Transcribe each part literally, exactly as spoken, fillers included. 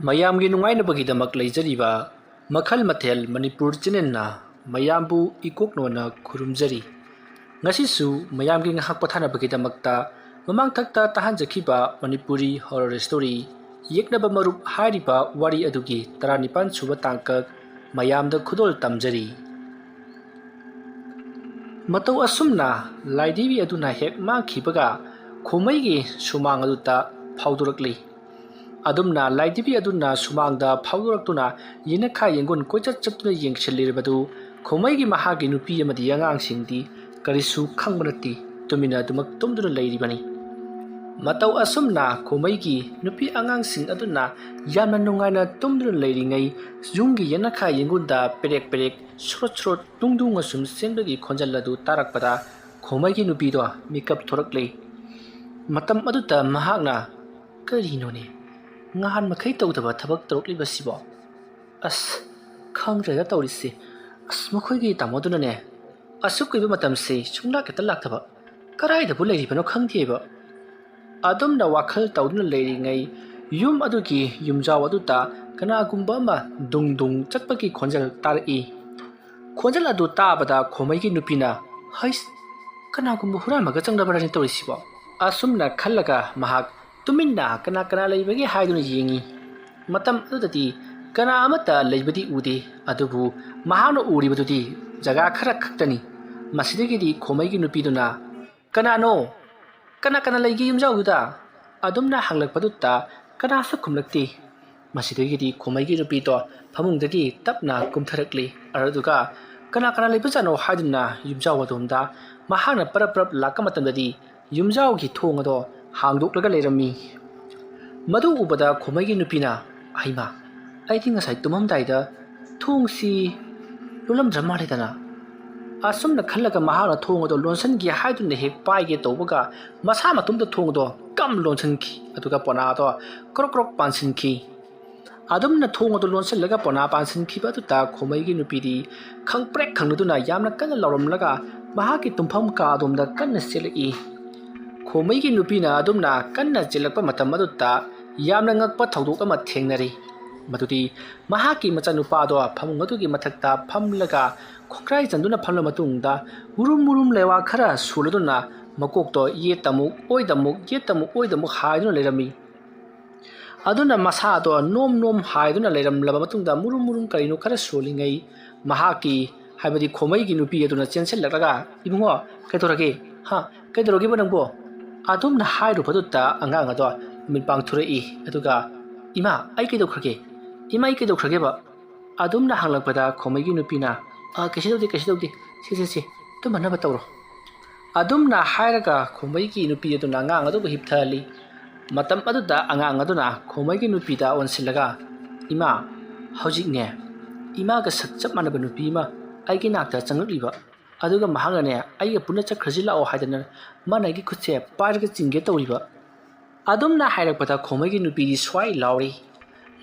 ꯃꯌꯥꯝꯒꯤ ꯅꯨꯡꯉꯥꯏꯅꯕꯒꯤꯗꯃꯛ ꯂꯩꯖꯔꯤꯕ ꯃꯈꯜ ꯃꯊꯦꯜ ꯃꯅꯤꯄꯨꯔ ꯆꯦꯅꯦꯜꯅ ꯃꯌꯥꯝꯕꯨ ꯏꯀꯣꯛꯅꯣꯅ ꯈꯨꯔꯨꯝꯖꯔꯤ꯫ ꯉꯁꯤꯁꯨ ꯃꯌꯥꯝꯒꯤ ꯉꯥꯏꯍꯥꯛ ꯄꯣꯊꯥꯅꯕꯒꯤꯗꯃꯛꯇ ꯃꯃꯥꯡꯊꯛꯇ ꯇꯥꯍꯟꯖꯈꯤꯕ ꯃꯅꯤꯄꯨꯔꯤ ꯍꯣꯔꯔ ꯁ꯭ꯇꯣꯔꯤ ꯌꯦꯛꯅꯕ ꯃꯔꯨꯞ ꯍꯥꯏꯔꯤꯕ ꯋꯥꯔꯤ ꯑꯗꯨꯒꯤ ꯇꯔꯥꯅꯤꯄꯥꯟ ꯁꯨꯕ ꯇꯥꯡꯀꯛ ꯃꯌꯥꯝꯗ ꯈꯨꯗꯣꯜ ꯇꯝꯖꯔꯤ꯫ ꯃꯇꯧ ꯑꯁꯨꯝꯅ ꯂꯥꯏꯙꯤꯕꯤ ꯑꯗꯨꯅ ꯍꯦꯛ ꯃꯥꯡꯈꯤꯕꯒ ꯈꯣꯃꯩꯒꯤ ꯁꯨꯃꯥꯡ ꯑꯗꯨꯗ ꯐꯥꯎꯗꯣꯔꯛꯂꯤ꯫ ꯑꯗꯨꯝꯅ ꯂꯥꯏꯙꯤꯕꯤ ꯑꯗꯨꯅ ꯁꯨꯃꯥꯡꯗ ꯐꯥꯎꯗꯣꯔꯛꯇꯨꯅ ꯌꯦꯅꯈꯥ ꯌꯦꯡꯒꯣꯟ ꯀꯣꯏꯆꯠ ꯆꯠꯇꯨꯅ ꯌꯦꯡꯁꯤꯜꯂꯤꯔꯕꯗꯨ ꯈꯣꯃꯩꯒꯤ ꯃꯍꯥꯛꯀꯤ ꯅꯨꯄꯤ ꯑꯃꯗꯤ ꯑꯉꯥꯡꯁꯤꯡꯗꯤ ꯀꯔꯤꯁꯨ ꯈꯪꯕ ꯅꯠꯇꯦ꯫ ꯇꯨꯃꯤꯟꯅ ꯑꯗꯨꯃꯛ ꯇꯨꯝꯗꯨꯅ ꯂꯩꯔꯤꯕꯅꯤ꯫ ꯃꯇꯧ ꯑꯁꯨꯝꯅ ꯈꯣꯃꯩꯒꯤ ꯅꯨꯄꯤ ꯑꯉꯥꯡꯁꯤꯡ ꯑꯗꯨꯅ ꯌꯥꯝꯅ ꯅꯨꯡꯉꯥꯏꯅ ꯇꯨꯝꯗꯨꯅ ꯂꯩꯔꯤꯉꯩ ꯌꯨꯝꯒꯤ ꯌꯦꯅꯈꯥ ꯌꯦꯡꯒꯣꯟꯗ ꯄꯦꯔꯦꯛ ꯄꯦꯔꯦꯛ ꯁ꯭ꯔꯣꯠ ꯁ꯭ꯔꯣꯠ ꯇꯨꯡꯗꯨꯡ ꯑꯁꯨꯝ ꯆꯦꯟꯕꯒꯤ ꯈꯣꯟꯖꯦꯜ ꯑꯗꯨ ꯇꯥꯔꯛꯄꯗ ꯈꯣꯃꯩꯒꯤ ꯅꯨꯄꯤꯗꯣ ꯃꯤꯀꯞ ꯊꯣꯔꯛꯂꯦ꯫ ꯃꯇꯝ ꯑꯗꯨꯗ ꯃꯍꯥꯛꯅ, "ꯀꯔꯤꯅꯣꯅꯦ? ꯅꯍꯥꯟ ꯃꯈꯩ ꯇꯧꯗꯕ ꯊꯕꯛ ꯇꯧꯔꯛꯂꯤꯕꯁꯤꯕꯣ? ꯑꯁ, ꯈꯪꯗ꯭ꯔꯦꯗ ꯇꯧꯔꯤꯁꯦ꯫ ꯑꯁ, ꯃꯈꯣꯏꯒꯤ ꯇꯥꯃꯣꯗꯨꯅꯅꯦ ꯑꯁꯨꯛ ꯀꯨꯏꯕ ꯃꯇꯝꯁꯦ ꯁꯨꯡꯂꯥꯛ ꯍꯦꯛꯇ ꯂꯥꯛꯇꯕ꯫ ꯀꯗꯥꯏꯗꯕꯨ ꯂꯩꯔꯤꯕꯅꯣ ꯈꯪꯗꯦꯕ"꯫ ꯑꯗꯨꯝꯅ ꯋꯥꯈꯜ ꯇꯧꯗꯨꯅ ꯂꯩꯔꯤꯉꯩ ꯌꯨꯝ ꯑꯗꯨꯒꯤ ꯌꯨꯝꯖꯥꯎ ꯑꯗꯨꯗ ꯀꯅꯥꯒꯨꯝꯕ ꯑꯃ ꯗꯨꯡ ꯗꯨꯡ ꯆꯠꯄꯒꯤ ꯈꯣꯟꯖꯦꯜ ꯇꯥꯔꯛꯏ꯫ ꯈꯣꯟꯖꯦꯜ ꯑꯗꯨ ꯇꯥꯕꯗ ꯈꯣꯃꯩꯒꯤ ꯅꯨꯄꯤꯅ, "ꯍꯩꯁ, ꯀꯅꯥꯒꯨꯝꯕ ꯍꯨꯔꯥꯟꯕꯒ ꯆꯪꯂꯕ꯭ꯔꯅꯦ ꯇꯧꯔꯤꯁꯤꯕꯣ?" ꯑꯁꯨꯝꯅ ꯈꯜꯂꯒ ꯃꯍꯥꯛ ꯇꯨꯃꯤꯟꯅ ꯀꯅꯥ ꯀꯅꯥ ꯂꯩꯕꯒꯦ ꯍꯥꯏꯗꯨꯅ ꯌꯦꯡꯉꯤ꯫ ꯃꯇꯝ ꯑꯗꯨꯗꯗꯤ ꯀꯅꯥ ꯑꯃꯠꯇ ꯂꯩꯕꯗꯤ ꯎꯗꯦ, ꯑꯗꯨꯕꯨ ꯃꯍꯥꯛꯅ ꯎꯔꯤꯕꯗꯨꯗꯤ ꯖꯒꯥ ꯈꯔ ꯈꯛꯇꯅꯤ꯫ ꯃꯁꯤꯗꯒꯤꯗꯤ ꯈꯣꯃꯩꯒꯤ ꯅꯨꯄꯤꯗꯨꯅ, "ꯀꯅꯥꯅꯣ? ꯀꯅꯥ ꯀꯅꯥ ꯂꯩꯒꯦ ꯌꯨꯝꯖꯥꯎꯗꯨꯗ?" ꯑꯗꯨꯝꯅ ꯍꯪꯂꯛꯄꯗꯨꯗ ꯀꯅꯥꯁꯨ ꯈꯨꯝꯂꯛꯇꯦ꯫ ꯃꯁꯤꯗꯒꯤꯗꯤ ꯈꯣꯃꯩꯒꯤ ꯅꯨꯄꯤꯗꯣ ꯐꯃꯨꯡꯗꯒꯤ ꯇꯞꯅ ꯀꯨꯝꯊꯔꯛꯂꯤ꯫ ꯑꯗꯨꯒ ꯀꯅꯥ ꯀꯅꯥ ꯂꯩꯕꯖꯥꯠꯅꯣ ꯍꯥꯏꯗꯨꯅ ꯌꯨꯝꯖꯥꯎ ꯑꯗꯣꯝꯗ ꯃꯍꯥꯛꯅ ꯄꯔꯞ ꯄꯔꯞ ꯂꯥꯛꯄ ꯃꯇꯝꯗꯗꯤ ꯌꯨꯝꯖꯥꯎꯒꯤ ꯊꯣꯡ ꯑꯗꯣ ꯍꯥꯡꯗꯣꯛꯂꯒ ꯂꯩꯔꯝꯃꯤ꯫ ꯃꯗꯨ ꯎꯕꯗ ꯈꯣꯃꯩꯒꯤ ꯅꯨꯄꯤꯅ, "ꯍꯩꯃꯥ, ꯑꯩꯗꯤ ꯉꯁꯥꯏ ꯇꯨꯝꯃꯝꯗꯥꯏꯗ ꯊꯣꯡꯁꯤ ꯂꯣꯜꯂꯝꯗ꯭ꯔ ꯃꯥꯜꯂꯦꯗꯅ"꯫ ꯑꯁꯨꯝꯅ ꯈꯜꯂꯒ ꯃꯍꯥꯛꯅ ꯊꯣꯡ ꯑꯗꯣ ꯂꯣꯟꯁꯤꯟꯒꯦ ꯍꯥꯏꯗꯨꯅ ꯍꯦꯛ ꯄꯥꯏꯒꯦ ꯇꯧꯕꯒ ꯃꯁꯥ ꯃꯇꯣꯝꯇ ꯊꯣꯡ ꯑꯗꯣ ꯀꯝ ꯂꯣꯟꯁꯤꯟꯈꯤ꯫ ꯑꯗꯨꯒ ꯄꯣꯅꯥ ꯑꯗꯣ ꯀ꯭ꯔꯣꯛ ꯀ꯭ꯔꯣꯛ ꯄꯥꯟꯁꯤꯟꯈꯤ꯫ ꯑꯗꯨꯝꯅ ꯊꯣꯡ ꯑꯗꯨ ꯂꯣꯟꯁꯤꯜꯂꯒ ꯄꯣꯅꯥ ꯄꯥꯟꯁꯤꯟꯈꯤꯕ ꯑꯗꯨꯗ ꯈꯣꯃꯩꯒꯤ ꯅꯨꯄꯤꯗꯤ ꯈꯪꯄ꯭ꯔꯦꯛ ꯈꯪꯂꯗꯨꯅ ꯌꯥꯝꯅ ꯀꯟꯅ ꯂꯥꯎꯔꯝꯂꯒ ꯃꯍꯥꯛꯀꯤ ꯇꯨꯝꯐꯝ ꯀꯥ ꯑꯗꯣꯝꯗ ꯀꯟꯅ ꯆꯦꯜꯂꯛꯏ꯫ ꯈꯣꯃꯩꯒꯤ ꯅꯨꯄꯤꯅ ꯑꯗꯨꯝꯅ ꯀꯟꯅ ꯆꯦꯜꯂꯛꯄ ꯃꯇꯝ ꯑꯗꯨꯗ ꯌꯥꯝꯅ ꯉꯛꯄ ꯊꯧꯗꯣꯛ ꯑꯃ ꯊꯦꯡꯅꯔꯤ꯫ ꯃꯗꯨꯗꯤ ꯃꯍꯥꯛꯀꯤ ꯃꯆꯥꯅꯨꯄꯥꯗꯣ ꯐꯃꯨꯡ ꯑꯗꯨꯒꯤ ꯃꯊꯛꯇ ꯐꯝꯂꯒ ꯈꯣꯡꯀ꯭ꯔꯥꯏ ꯆꯟꯗꯨꯅ ꯐꯝꯂ ꯃꯇꯨꯡꯗ ꯎꯔꯨꯝ ꯎꯔꯨꯝ ꯂꯩꯋꯥ ꯈꯔ ꯁꯣꯜꯂꯗꯨꯅ ꯃꯀꯣꯛꯇꯣ ꯌꯦꯠꯇ ꯑꯃꯨꯛ ꯑꯣꯏꯗ ꯑꯃꯨꯛ ꯌꯦꯠꯇ ꯑꯃꯨꯛ ꯑꯣꯏꯗ ꯑꯃꯨꯛ ꯍꯥꯏꯗꯨꯅ ꯂꯩꯔꯝꯃꯤ꯫ ꯑꯗꯨꯅ ꯃꯁꯥꯗꯣ ꯅꯣꯝ ꯅꯣꯝ ꯍꯥꯏꯗꯨꯅ ꯂꯩꯔꯝꯂꯕ ꯃꯇꯨꯡꯗ ꯃꯨꯔꯨꯝ ꯃꯨꯔꯨꯝ ꯀꯔꯤꯅꯣ ꯈꯔ ꯁꯣꯜꯂꯤꯉꯩ ꯃꯍꯥꯛꯀꯤ, ꯍꯥꯏꯕꯗꯤ ꯈꯣꯃꯩꯒꯤ ꯅꯨꯄꯤ ꯑꯗꯨꯅ ꯆꯦꯟꯁꯤꯜꯂꯛꯂꯒ, "ꯏꯕꯨꯡꯉꯣ, ꯀꯩꯗꯧꯔꯒꯦ? ꯍꯥ? ꯀꯩꯗꯧꯔꯒꯦꯕ ꯅꯪꯕꯣ?" ꯑꯗꯨꯝꯅ ꯍꯥꯏꯔꯨꯕꯗꯨꯗ ꯑꯉꯥꯡ ꯑꯗꯣ ꯃꯤꯠ ꯄꯥꯡꯊꯣꯔꯛꯏ꯫ ꯑꯗꯨꯒ, "ꯏꯃꯥ, ꯑꯩ ꯀꯩꯗꯧꯈ꯭ꯔꯒꯦ? ꯏꯃꯥ, ꯑꯩ ꯀꯩꯗꯧꯈ꯭ꯔꯒꯦꯕ?" ꯑꯗꯨꯝꯅ ꯍꯪꯂꯛꯄꯗ ꯈꯣꯃꯩꯒꯤ ꯅꯨꯄꯤꯅ, "ꯑ, ꯀꯩꯁꯨ ꯇꯧꯗꯦ, ꯀꯩꯁꯨ ꯇꯧꯗꯦ꯫ ꯁꯦ, ꯁꯦ, ꯁꯦ, ꯇꯨꯝꯃꯅꯕ ꯇꯧꯔꯣ꯫" ꯑꯗꯨꯝꯅ ꯍꯥꯏꯔꯒ ꯈꯣꯃꯩꯒꯤ ꯅꯨꯄꯤ ꯑꯗꯨꯅ ꯑꯉꯥꯡ ꯑꯗꯨꯕꯨ ꯍꯤꯞꯊꯍꯜꯂꯤ꯫ ꯃꯇꯝ ꯑꯗꯨꯗ ꯑꯉꯥꯡ ꯑꯗꯨꯅ ꯈꯣꯃꯩꯒꯤ ꯅꯨꯄꯤꯗ ꯑꯣꯟꯁꯤꯜꯂꯒ, "ꯏꯃꯥ, ꯍꯧꯖꯤꯛꯅꯦ, ꯏꯃꯥꯒ ꯁꯛ ꯆꯞ ꯃꯥꯟꯅꯕ ꯅꯨꯄꯤ ꯑꯃ ꯑꯩꯒꯤ ꯅꯥꯛꯇ ꯆꯪꯂꯛꯂꯤꯕ꯫ ꯑꯗꯨꯒ ꯃꯍꯥꯛꯅꯅꯦ, ꯑꯩꯒ ꯄꯨꯟꯅ ꯆꯠꯈ꯭ꯔꯁꯤ ꯂꯥꯛꯑꯣ ꯍꯥꯏꯗꯅ ꯃꯥꯅ ꯑꯩꯒꯤ ꯈꯨꯠꯁꯦ ꯄꯥꯏꯔꯒ ꯆꯤꯡꯒꯦ ꯇꯧꯔꯤꯕ꯫" ꯑꯗꯨꯝꯅ ꯍꯥꯏꯔꯛꯄꯗ ꯈꯣꯃꯩꯒꯤ ꯅꯨꯄꯤꯗꯤ ꯁ꯭ꯋꯥꯏ ꯂꯥꯎꯔꯤ꯫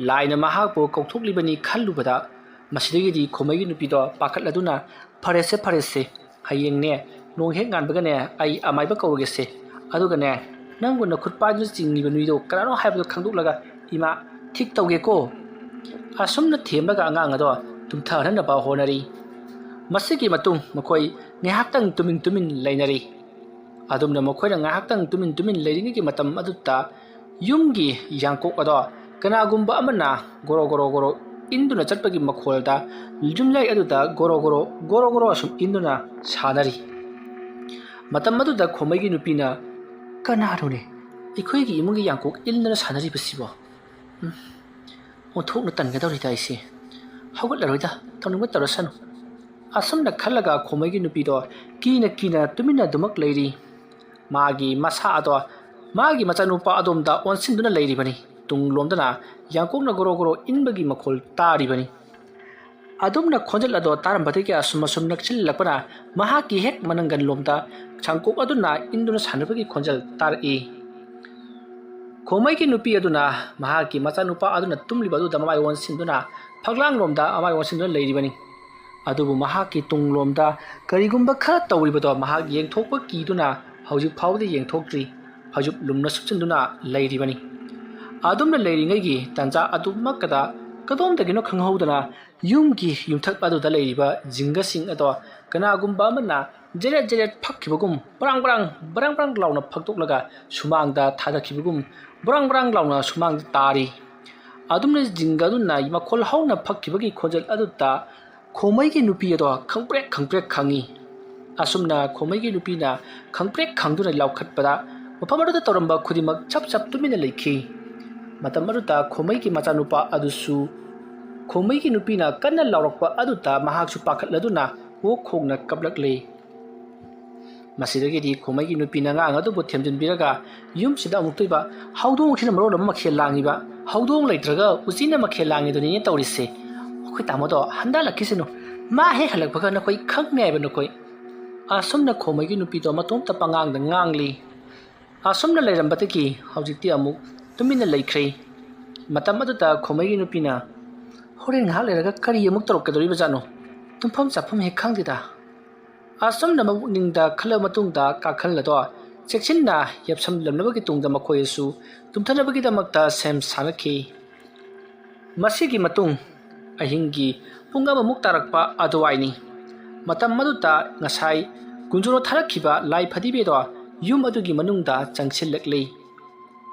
ꯂꯥꯏꯅ ꯃꯍꯥꯛꯄꯨ ꯀꯧꯊꯣꯛꯂꯤꯕꯅꯤ ꯈꯜꯂꯨꯕꯗ ꯃꯁꯤꯗꯒꯤꯗꯤ ꯈꯣꯃꯩꯒꯤ ꯅꯨꯄꯤꯗꯣ ꯄꯥꯈꯠꯂꯗꯨꯅ, "ꯐꯔꯦꯁꯦ, ꯐꯔꯦꯁꯦ, ꯍꯌꯦꯡꯅꯦ ꯅꯣꯡ ꯍꯦꯛ ꯉꯥꯟꯕꯒꯅꯦ ꯑꯩ ꯑꯃꯥꯏꯕ ꯀꯧꯔꯒꯦꯁꯦ꯫ ꯑꯗꯨꯒꯅꯦ ꯅꯪꯕꯨ ꯅꯈꯨꯠ ꯄꯥꯏꯗꯨꯅ ꯆꯤꯡꯉꯤꯕ ꯅꯨꯄꯤꯗꯣ ꯀꯅꯥꯅꯣ ꯍꯥꯏꯕꯗꯣ ꯈꯪꯗꯣꯛꯂꯒ ꯏꯃꯥ ꯊꯤꯛ ꯇꯧꯒꯦꯀꯣ꯫" ꯑꯁꯨꯝꯅ ꯊꯦꯝꯂꯒ ꯑꯉꯥꯡ ꯑꯗꯣ ꯇꯨꯝꯊꯍꯟꯅꯕ ꯍꯣꯠꯅꯔꯤ꯫ ꯃꯁꯤꯒꯤ ꯃꯇꯨꯡ ꯃꯈꯣꯏ ꯉꯥꯏꯍꯥꯛꯇꯪ ꯇꯨꯃꯤꯟ ꯇꯨꯃꯤꯟ ꯂꯩꯅꯔꯤ꯫ ꯑꯗꯨꯝꯅ ꯃꯈꯣꯏꯅ ꯉꯥꯏꯍꯥꯛꯇꯪ ꯇꯨꯃꯤꯟ ꯇꯨꯃꯤꯟ ꯂꯩꯔꯤꯉꯩꯒꯤ ꯃꯇꯝ ꯑꯗꯨꯗ ꯌꯨꯝꯒꯤ ꯌꯥꯡꯀꯣꯛ ꯑꯗꯣ ꯀꯅꯥꯒꯨꯝꯕ ꯑꯃꯅ ꯒꯣꯔꯣ ꯒꯣꯔꯣ ꯒꯣꯔꯣ ꯏꯟꯗꯨꯅ ꯆꯠꯄꯒꯤ ꯃꯈꯣꯜꯗ ꯌꯨꯝꯌꯥꯏ ꯑꯗꯨꯗ ꯒꯣꯔꯣ ꯒꯣꯔꯣ ꯒꯣꯔꯣ ꯒꯣꯔꯣ ꯑꯁꯨꯝ ꯏꯟꯗꯨꯅ ꯁꯥꯟꯅꯔꯤ꯫ ꯃꯇꯝ ꯑꯗꯨꯗ ꯈꯣꯃꯩꯒꯤ ꯅꯨꯄꯤꯅ, "ꯀꯅꯥꯅꯣꯅꯦ ꯑꯩꯈꯣꯏꯒꯤ ꯏꯃꯨꯡꯒꯤ ꯌꯥꯡꯀꯣꯛ ꯏꯟꯗꯨꯅ ꯁꯥꯟꯅꯔꯤꯕꯁꯤꯕꯣ? ꯎꯝ, ꯑꯣꯟꯊꯣꯛꯅ ꯇꯟꯒꯗꯧꯔꯤꯗ ꯑꯩꯁꯦ꯫ ꯍꯧꯒꯠꯂꯔꯣꯏꯗ, ꯇꯧꯅꯤꯡꯕ ꯇꯧꯔꯁꯅꯨ꯫" ꯑꯁꯨꯝꯅ ꯈꯜꯂꯒ ꯈꯣꯃꯩꯒꯤ ꯅꯨꯄꯤꯗꯣ ꯀꯤꯅ ꯀꯤꯅ ꯇꯨꯃꯤꯟꯅ ꯑꯗꯨꯃꯛ ꯂꯩꯔꯤ꯫ ꯃꯥꯒꯤ ꯃꯁꯥ ꯑꯗꯣ ꯃꯥꯒꯤ ꯃꯆꯥꯅꯨꯄꯥ ꯑꯗꯣꯝꯗ ꯑꯣꯟꯁꯤꯟꯗꯨꯅ ꯂꯩꯔꯤꯕꯅꯤ꯫ ꯇꯨꯡꯂꯣꯝꯗꯅ ꯌꯥꯡꯀꯣꯛꯅ ꯒꯣꯔꯣ ꯒꯣꯔꯣ ꯏꯟꯕꯒꯤ ꯃꯈꯣꯜ ꯇꯥꯔꯤꯕꯅꯤ꯫ ꯑꯗꯨꯝꯅ ꯈꯣꯟꯖꯦꯜ ꯑꯗꯣ ꯇꯥꯔꯝꯕꯗꯒꯤ ꯑꯁꯨꯝ ꯑꯁꯨꯝ ꯅꯛꯁꯤꯜꯂꯛꯄꯅ ꯃꯍꯥꯛꯀꯤ ꯍꯦꯛ ꯃꯅꯪꯒꯟꯂꯣꯝꯗ ꯌꯥꯡꯀꯣꯛ ꯑꯗꯨꯅ ꯏꯟꯗꯨꯅ ꯁꯥꯟꯅꯕꯒꯤ ꯈꯣꯟꯖꯦꯜ ꯇꯥꯔꯛꯏ꯫ ꯈꯣꯃꯩꯒꯤ ꯅꯨꯄꯤ ꯑꯗꯨꯅ ꯃꯍꯥꯛꯀꯤ ꯃꯆꯥꯅꯨꯄꯥ ꯑꯗꯨꯅ ꯇꯨꯝꯂꯤꯕ ꯑꯗꯨꯗ ꯃꯃꯥꯏ ꯑꯣꯟꯁꯤꯟꯗꯨꯅ ꯐꯛꯂꯥꯡꯂꯣꯝꯗ ꯃꯃꯥꯏ ꯑꯣꯟꯁꯤꯟꯗꯨꯅ ꯂꯩꯔꯤꯕꯅꯤ꯫ ꯑꯗꯨꯕꯨ ꯃꯍꯥꯛꯀꯤ ꯇꯨꯡꯂꯣꯝꯗ ꯀꯔꯤꯒꯨꯝꯕ ꯈꯔ ꯇꯧꯔꯤꯕꯗꯣ ꯃꯍꯥꯛ ꯌꯦꯡꯊꯣꯛꯄ ꯀꯤꯗꯨꯅ ꯍꯧꯖꯤꯛ ꯐꯥꯎꯕꯗ ꯌꯦꯡꯊꯣꯛꯇ꯭ꯔꯤ꯫ ꯐꯩꯖꯨꯞ ꯂꯨꯝꯅ ꯁꯨꯞꯆꯤꯟꯗꯨꯅ ꯂꯩꯔꯤꯕꯅꯤ꯫ ꯑꯗꯨꯝꯅ ꯂꯩꯔꯤꯉꯩꯒꯤ ꯇꯥꯟꯖꯥ ꯑꯗꯨꯃꯛꯇꯗ ꯀꯗꯣꯝꯗꯒꯤꯅꯣ ꯈꯪꯍꯧꯗꯅ ꯌꯨꯝꯒꯤ ꯌꯨꯝꯊꯛ ꯑꯗꯨꯗ ꯂꯩꯔꯤꯕ ꯖꯤꯡꯒꯁꯤꯡ ꯑꯗꯣ ꯀꯅꯥꯒꯨꯝꯕ ꯑꯃꯅ ꯖꯦꯔꯦꯠ ꯖꯦꯔꯦꯠ ꯐꯛꯈꯤꯕꯒꯨꯝ ꯕ꯭ꯔꯥꯡ ꯕ꯭ꯔꯥꯡ ꯕ꯭ꯔꯥꯡ ꯕ꯭ꯔꯥꯡ ꯂꯥꯎꯅ ꯐꯛꯇꯣꯛꯂꯒ ꯁꯨꯃꯥꯡꯗ ꯊꯥꯗꯈꯤꯕꯒꯨꯝ ꯕ꯭ꯔꯥꯡ ꯕ꯭ꯔꯥꯡ ꯂꯥꯎꯅ ꯁꯨꯃꯥꯡꯗ ꯇꯥꯔꯤ꯫ ꯑꯗꯨꯝꯅ ꯖꯤꯡꯒ ꯑꯗꯨꯅ ꯃꯈꯣꯜ ꯍꯧꯅ ꯐꯛꯈꯤꯕꯒꯤ ꯈꯣꯟꯖꯦꯜ ꯑꯗꯨꯗ ꯈꯣꯃꯩꯒꯤ ꯅꯨꯄꯤ ꯑꯗꯣ ꯈꯪꯄ꯭ꯔꯦꯛ ꯈꯪꯄ꯭ꯔꯦꯛ ꯈꯪꯉꯤ꯫ ꯑꯁꯨꯝꯅ ꯈꯣꯃꯩꯒꯤ ꯅꯨꯄꯤꯅ ꯈꯪꯄ꯭ꯔꯦꯛ ꯈꯪꯗꯨꯅ ꯂꯥꯎꯈꯠꯄꯗ ꯃꯐꯝ ꯑꯗꯨꯗ ꯇꯧꯔꯝꯕ ꯈꯨꯗꯤꯡꯃꯛ ꯆꯞ ꯆꯞ ꯇꯨꯃꯤꯟꯅ ꯂꯩꯈꯤ꯫ ꯃꯇꯝ ꯑꯗꯨꯗ ꯈꯣꯃꯩꯒꯤ ꯃꯆꯥꯅꯨꯄꯥ ꯑꯗꯨꯁꯨ ꯈꯣꯃꯩꯒꯤ ꯅꯨꯄꯤꯅ ꯀꯟꯅ ꯂꯥꯎꯔꯛꯄ ꯑꯗꯨꯗ ꯃꯍꯥꯛꯁꯨ ꯄꯥꯈꯠꯂꯗꯨꯅ ꯑꯣꯛ ꯈꯣꯡꯅ ꯀꯞꯂꯛꯂꯤ꯫ ꯃꯁꯤꯗꯒꯤꯗꯤ ꯈꯣꯃꯩꯒꯤ ꯅꯨꯄꯤꯅ ꯑꯉꯥꯡ ꯑꯗꯨꯕꯨ ꯊꯦꯝꯖꯤꯟꯕꯤꯔꯒ ꯌꯨꯝꯁꯤꯗ ꯑꯃꯨꯛꯇꯣꯏꯕ ꯍꯧꯗꯣꯡꯁꯤꯅ ꯃꯔꯣꯜ ꯑꯃ ꯃꯈꯦꯜ ꯂꯥꯡꯉꯤꯕ, ꯍꯧꯗꯣꯡ ꯂꯩꯇ꯭ꯔꯒ ꯎꯆꯤꯅ ꯃꯈꯦꯜ ꯂꯥꯡꯉꯤꯗꯨꯅꯤꯅꯦ ꯇꯧꯔꯤꯁꯦ꯫ ꯑꯩꯈꯣꯏ ꯇꯥꯃꯣꯗꯣ ꯍꯟꯗꯛꯂꯛꯈꯤꯁꯅꯨ, ꯃꯥ ꯍꯦꯛ ꯍꯜꯂꯛꯄꯒ ꯅꯈꯣꯏ ꯈꯪꯅꯤ ꯍꯥꯏꯕ ꯅꯈꯣꯏ꯫ ꯑꯁꯨꯝꯅ ꯈꯣꯃꯩꯒꯤ ꯅꯨꯄꯤꯗꯣ ꯃꯇꯣꯝꯇ ꯄꯉꯥꯡꯗ ꯉꯥꯡꯂꯤ꯫ ꯑꯁꯨꯝꯅ ꯂꯩꯔꯝꯕꯗꯒꯤ ꯍꯧꯖꯤꯛꯇꯤ ꯑꯃꯨꯛ ꯇꯨꯃꯤꯟꯅ ꯂꯩꯈ꯭ꯔꯦ꯫ ꯃꯇꯝ ꯑꯗꯨꯗ ꯈꯣꯃꯩꯒꯤ ꯅꯨꯄꯤꯅ, "ꯍꯣꯔꯦꯟ ꯉꯥꯏꯍꯥꯛ ꯂꯩꯔꯒ ꯀꯔꯤ ꯑꯃꯨꯛ ꯇꯧꯔꯛꯀꯗꯧꯔꯤꯕꯖꯥꯠꯅꯣ? ꯇꯨꯝꯐꯝ ꯆꯥꯐꯝ ꯍꯦꯛ ꯈꯪꯗꯦꯗ"꯫ ꯑꯁꯨꯝꯅ ꯃꯄꯨꯛꯅꯤꯡꯗ ꯈꯜꯂꯕ ꯃꯇꯨꯡꯗ ꯀꯥꯡꯈꯜ ꯑꯗꯣ ꯆꯦꯛꯁꯤꯟꯅ ꯌꯥꯞꯁꯜꯂꯝꯂꯕꯒꯤ ꯇꯨꯡꯗ ꯃꯈꯣꯏ ꯑꯁꯨ ꯇꯨꯝꯊꯅꯕꯒꯤꯗꯃꯛꯇ ꯁꯦꯝ ꯁꯥꯅꯈꯤ꯫ ꯃꯁꯤꯒꯤ ꯃꯇꯨꯡ ꯑꯍꯤꯡꯒꯤ ꯄꯨꯡ ꯑꯃꯃꯨꯛ ꯇꯥꯔꯛꯄ ꯑꯗꯨꯋꯥꯏꯅꯤ꯫ ꯃꯇꯝ ꯑꯗꯨꯗ ꯉꯁꯥꯏ ꯀꯨꯟꯖꯣꯅ ꯊꯥꯔꯛꯈꯤꯕ ꯂꯥꯏ ꯐꯗꯤꯕꯤꯗꯣ ꯌꯨꯝ ꯑꯗꯨꯒꯤ ꯃꯅꯨꯡꯗ ꯆꯪꯁꯤꯜꯂꯛꯂꯤ꯫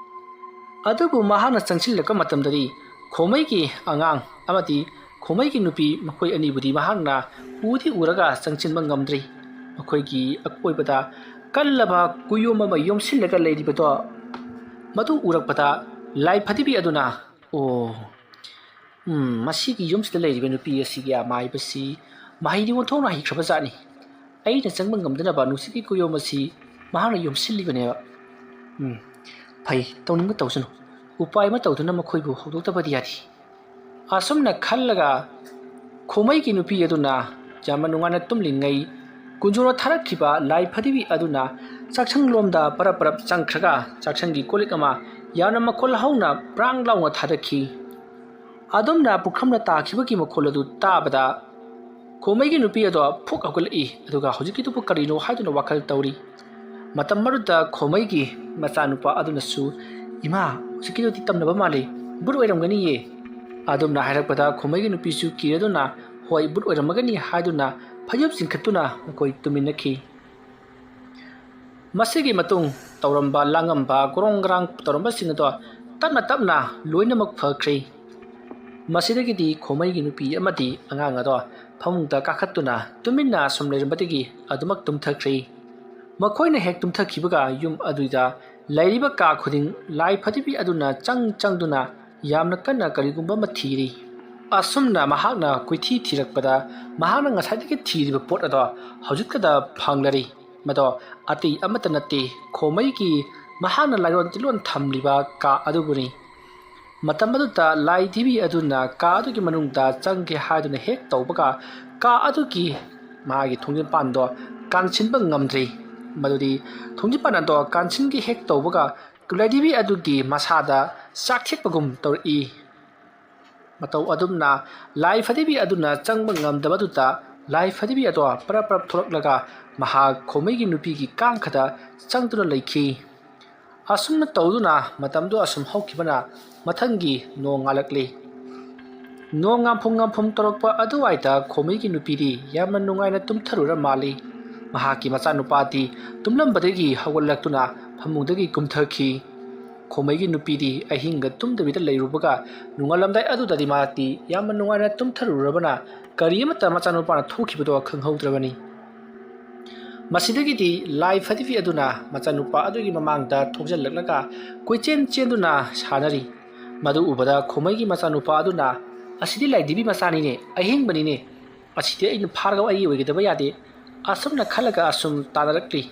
ꯑꯗꯨꯕꯨ ꯃꯍꯥꯛꯅ ꯆꯪꯁꯤꯜꯂꯛꯄ ꯃꯇꯝꯗꯗꯤ ꯈꯣꯃꯩꯒꯤ ꯑꯉꯥꯡ ꯑꯃꯗꯤ ꯈꯣꯃꯩꯒꯤ ꯅꯨꯄꯤ ꯃꯈꯣꯏ ꯑꯅꯤꯕꯨꯗꯤ ꯃꯍꯥꯛꯅ ꯎꯗꯤ ꯎꯔꯒ ꯆꯪꯁꯤꯟꯕ ꯉꯝꯗ꯭ꯔꯤ꯫ ꯃꯈꯣꯏꯒꯤ ꯑꯀꯣꯏꯕꯗ ꯀꯜꯂꯕ ꯀꯨꯌꯣꯝ ꯑꯃ ꯌꯣꯝꯁꯤꯜꯂꯒ ꯂꯩꯔꯤꯕꯗꯣ ꯃꯗꯨ ꯎꯔꯛꯄꯗ ꯂꯥꯏ ꯐꯗꯤꯕꯤ ꯑꯗꯨꯅ, "ꯑꯣ, ꯎꯝ, ꯃꯁꯤꯒꯤ ꯌꯨꯝꯁꯤꯗ ꯂꯩꯔꯤꯕ ꯅꯨꯄꯤ ꯑꯁꯤꯒꯤ ꯑꯃꯥꯏꯕꯁꯤ ꯃꯍꯩꯗꯤ ꯑꯣꯟꯊꯣꯛꯅ ꯍꯩꯈ꯭ꯔꯕ ꯖꯥꯠꯅꯤ꯫ ꯑꯩꯅ ꯆꯪꯕ ꯉꯝꯗꯅꯕ ꯅꯨꯡꯁꯤꯠꯀꯤ ꯀꯨꯌꯣꯝ ꯑꯁꯤ ꯃꯍꯥꯛꯅ ꯌꯣꯝꯁꯤꯜꯂꯤꯕꯅꯦꯕ꯫ ꯎꯝ, ꯐꯩ, ꯇꯧꯅꯤꯡꯕ ꯇꯧꯁꯅꯨ, ꯎꯄꯥꯏ ꯑꯃ ꯇꯧꯗꯨꯅ ꯃꯈꯣꯏꯕꯨ ꯍꯧꯗꯣꯛꯇꯕꯗꯤ ꯌꯥꯗꯦ"꯫ ꯑꯁꯨꯝꯅ ꯈꯜꯂꯒ ꯈꯣꯃꯩꯒꯤ ꯅꯨꯄꯤ ꯑꯗꯨꯅ ꯌꯥꯝꯅ ꯅꯨꯡꯉꯥꯏꯅ ꯇꯨꯝꯂꯤꯉꯩ ꯀꯨꯟꯖꯣꯅ ꯊꯥꯔꯛꯈꯤꯕ ꯂꯥꯏ ꯐꯗꯤꯕꯤ ꯑꯗꯨꯅ ꯆꯥꯛꯁꯪꯂꯣꯝꯗ ꯄꯔꯞ ꯄꯔꯞ ꯆꯪꯈ꯭ꯔꯒ ꯆꯥꯛꯁꯪꯒꯤ ꯀꯣꯜꯂꯤꯛ ꯑꯃ ꯌꯥꯝꯅ ꯃꯈꯣꯜ ꯍꯧꯅ ꯄ꯭ꯔꯥꯡ ꯂꯥꯎꯅ ꯊꯥꯗꯈꯤ꯫ ꯑꯗꯨꯝꯅ ꯄꯨꯈ꯭ꯔꯝꯅ ꯇꯥꯈꯤꯕꯒꯤ ꯃꯈꯣꯜ ꯑꯗꯨ ꯇꯥꯕꯗ ꯈꯣꯃꯩꯒꯤ ꯅꯨꯄꯤ ꯑꯗꯣ ꯐꯨꯛ ꯍꯧꯒꯠꯂꯛꯏ, ꯑꯗꯨꯒ ꯍꯧꯖꯤꯛꯀꯤꯗꯨꯕꯨ ꯀꯔꯤꯅꯣ ꯍꯥꯏꯗꯨꯅ ꯋꯥꯈꯜ ꯇꯧꯔꯤ꯫ ꯃꯇꯝ ꯑꯗꯨꯗ ꯈꯣꯃꯩꯒꯤ ꯃꯆꯥꯅꯨꯄꯥ ꯑꯗꯨꯅꯁꯨ "ꯏꯃꯥ, ꯍꯧꯖꯤꯛꯀꯤꯗꯨꯗꯤ ꯇꯝꯅꯕ ꯃꯥꯜꯂꯤ, ꯕꯨꯠ ꯑꯣꯏꯔꯝꯒꯅꯤꯌꯦ"꯫ ꯑꯗꯨꯝꯅ ꯍꯥꯏꯔꯛꯄꯗ ꯈꯣꯃꯩꯒꯤ ꯅꯨꯄꯤꯁꯨ ꯀꯤꯔꯗꯨꯅ "ꯍꯣꯏ, ꯕꯨꯠ ꯑꯣꯏꯔꯝꯃꯒꯅꯤ" ꯍꯥꯏꯗꯨꯅ ꯐꯩꯖꯨꯞ ꯆꯤꯡꯈꯠꯇꯨꯅ ꯃꯈꯣꯏ ꯇꯨꯃꯤꯟꯅꯈꯤ꯫ ꯃꯁꯤꯒꯤ ꯃꯇꯨꯡ ꯇꯧꯔꯝꯕ ꯂꯥꯡꯉꯝꯕ ꯒ꯭ꯔꯣꯡ ꯒ꯭ꯔꯥꯡ ꯇꯧꯔꯝꯕꯁꯤꯡ ꯑꯗꯣ ꯇꯞꯅ ꯇꯞꯅ ꯂꯣꯏꯅꯃꯛ ꯐꯈ꯭ꯔꯦ꯫ ꯃꯁꯤꯗꯒꯤꯗꯤ ꯈꯣꯃꯩꯒꯤ ꯅꯨꯄꯤ ꯑꯃꯗꯤ ꯑꯉꯥꯡ ꯑꯗꯣ ꯐꯃꯨꯡꯗ ꯀꯥꯈꯠꯇꯨꯅ ꯇꯨꯃꯤꯟꯅ ꯑꯁꯨꯝ ꯂꯩꯔꯝꯕꯗꯒꯤ ꯑꯗꯨꯃꯛ ꯇꯨꯝꯊꯈ꯭ꯔꯦ꯫ ꯃꯈꯣꯏꯅ ꯍꯦꯛ ꯇꯨꯝꯊꯈꯤꯕꯒ ꯌꯨꯝ ꯑꯗꯨꯗ ꯂꯩꯔꯤꯕ ꯀꯥ ꯈꯨꯗꯤꯡ ꯂꯥꯏ ꯐꯗꯤꯕꯤ ꯑꯗꯨꯅ ꯆꯪ ꯆꯪꯗꯨꯅ ꯌꯥꯝꯅ ꯀꯟꯅ ꯀꯔꯤꯒꯨꯝꯕ ꯑꯃ ꯊꯤꯔꯤ꯫ ꯑꯁꯨꯝꯅ ꯃꯍꯥꯛꯅ ꯀꯣꯏꯊꯤ ꯊꯤꯔꯛꯄꯗ ꯃꯍꯥꯛꯅ ꯉꯁꯥꯏꯗꯒꯤ ꯊꯤꯔꯤꯕ ꯄꯣꯠ ꯑꯗꯣ ꯍꯧꯖꯤꯛꯇꯗ ꯐꯪꯂꯔꯦ꯫ ꯃꯗꯣ ꯑꯇꯩ ꯑꯃꯠꯇ ꯅꯠꯇꯦ, ꯈꯣꯃꯩꯒꯤ ꯃꯍꯥꯛꯅ ꯂꯥꯏꯔꯣꯟ ꯇꯤꯜꯂꯣꯟ ꯊꯝꯂꯤꯕ ꯀꯥ ꯑꯗꯨꯕꯨꯅꯤ꯫ ꯃꯇꯝ ꯑꯗꯨꯗ ꯂꯥꯏ ꯊꯤꯕꯤ ꯑꯗꯨꯅ ꯀꯥ ꯑꯗꯨꯒꯤ ꯃꯅꯨꯡꯗ ꯆꯪꯒꯦ ꯍꯥꯏꯗꯨꯅ ꯍꯦꯛ ꯇꯧꯕꯒ ꯀꯥ ꯑꯗꯨꯒꯤ ꯃꯥꯒꯤ ꯊꯣꯡꯖꯤꯟꯄꯥꯟꯗꯣ ꯀꯥꯟꯁꯤꯟꯕ ꯉꯝꯗ꯭ꯔꯦ꯫ ꯃꯗꯨꯗꯤ ꯊꯣꯡꯖꯤꯟꯄꯥꯟ ꯑꯗꯣ ꯀꯥꯟꯁꯤꯟꯒꯦ ꯍꯦꯛ ꯇꯧꯕꯒ ꯂꯥꯏ ꯊꯤꯕꯤ ꯑꯗꯨꯒꯤ ꯃꯁꯥꯗ ꯆꯥꯛꯊꯦꯛꯄꯒꯨꯝ ꯇꯧꯔꯛꯏ꯫ ꯃꯇꯧ ꯑꯗꯨꯝꯅ ꯂꯥꯏ ꯐꯗꯤꯕꯤ ꯑꯗꯨꯅ ꯆꯪꯕ ꯉꯝꯗꯕꯗꯨꯗ ꯂꯥꯏ ꯐꯗꯤꯕꯤ ꯑꯗꯣ ꯄꯔꯞ ꯄꯔꯞ ꯊꯣꯛꯂꯛꯂꯒ ꯃꯍꯥꯛ ꯈꯣꯃꯩꯒꯤ ꯅꯨꯄꯤꯒꯤ ꯀꯥꯡꯈꯗ ꯆꯪꯗꯨꯅ ꯂꯩꯈꯤ꯫ ꯑꯁꯨꯝꯅ ꯇꯧꯗꯨꯅ ꯃꯇꯝꯗꯨ ꯑꯁꯨꯝ ꯍꯧꯈꯤꯕꯅ ꯃꯊꯪꯒꯤ ꯅꯣꯡ ꯉꯥꯜꯂꯛꯂꯤ꯫ ꯅꯣꯡ ꯉꯥꯝꯐꯨꯝ ꯉꯥꯝꯐꯨꯝ ꯇꯧꯔꯛꯄ ꯑꯗꯨꯋꯥꯏꯗ ꯈꯣꯃꯩꯒꯤ ꯅꯨꯄꯤꯗꯤ ꯌꯥꯝꯅ ꯅꯨꯡꯉꯥꯏꯅ ꯇꯨꯝꯊꯔꯨꯔ ꯃꯥꯜꯂꯤ꯫ ꯃꯍꯥꯛꯀꯤ ꯃꯆꯥꯅꯨꯄꯥꯗꯤ ꯇꯨꯝꯂꯝꯕꯗꯒꯤ ꯍꯧꯒꯠꯂꯛꯇꯨꯅ ꯐꯃꯨꯡꯗꯒꯤ ꯀꯨꯝꯊꯈꯤ꯫ ꯈꯣꯃꯩꯒꯤ ꯅꯨꯄꯤꯗꯤ ꯑꯍꯤꯡꯒ ꯇꯨꯝꯗꯕꯤꯗ ꯂꯩꯔꯨꯕꯒ ꯅꯣꯡꯉꯥꯜꯂꯝꯗꯥꯏ ꯑꯗꯨꯗꯗꯤ ꯃꯍꯥꯛꯇꯤ ꯌꯥꯝꯅ ꯅꯨꯡꯉꯥꯏꯅ ꯇꯨꯝꯊꯔꯨꯔꯕꯅ ꯀꯔꯤ ꯑꯃꯠꯇ ꯃꯆꯥꯅꯨꯄꯥꯅ ꯊꯣꯛꯈꯤꯕꯗꯣ ꯈꯪꯍꯧꯗ꯭ꯔꯕꯅꯤ꯫ ꯃꯁꯤꯗꯒꯤꯗꯤ ꯂꯥꯏ ꯐꯗꯤꯕꯤ ꯑꯗꯨꯅ ꯃꯆꯥꯅꯨꯄꯥ ꯑꯗꯨꯒꯤ ꯃꯃꯥꯡꯗ ꯊꯣꯛꯆꯜꯂꯛꯂꯒ ꯀꯣꯏꯆꯦꯟ ꯆꯦꯟꯗꯨꯅ ꯁꯥꯟꯅꯔꯤ꯫ ꯃꯗꯨ ꯎꯕꯗ ꯈꯣꯃꯩꯒꯤ ꯃꯆꯥꯅꯨꯄꯥ ꯑꯗꯨꯅ, "ꯑꯁꯤꯗꯤ ꯂꯥꯏ ꯊꯤꯕꯤ ꯃꯆꯥꯅꯤꯅꯦ, ꯑꯍꯤꯡꯕꯅꯤꯅꯦ, ꯑꯁꯤꯗꯤ ꯑꯩꯅ ꯐꯥꯔꯒ ꯑꯩꯒꯤ ꯑꯣꯏꯒꯗꯕ ꯌꯥꯗꯦ"꯫ ꯑꯁꯨꯝꯅ ꯈꯜꯂꯒ ꯑꯁꯨꯝ ꯇꯥꯟꯅꯔꯛꯂꯤ꯫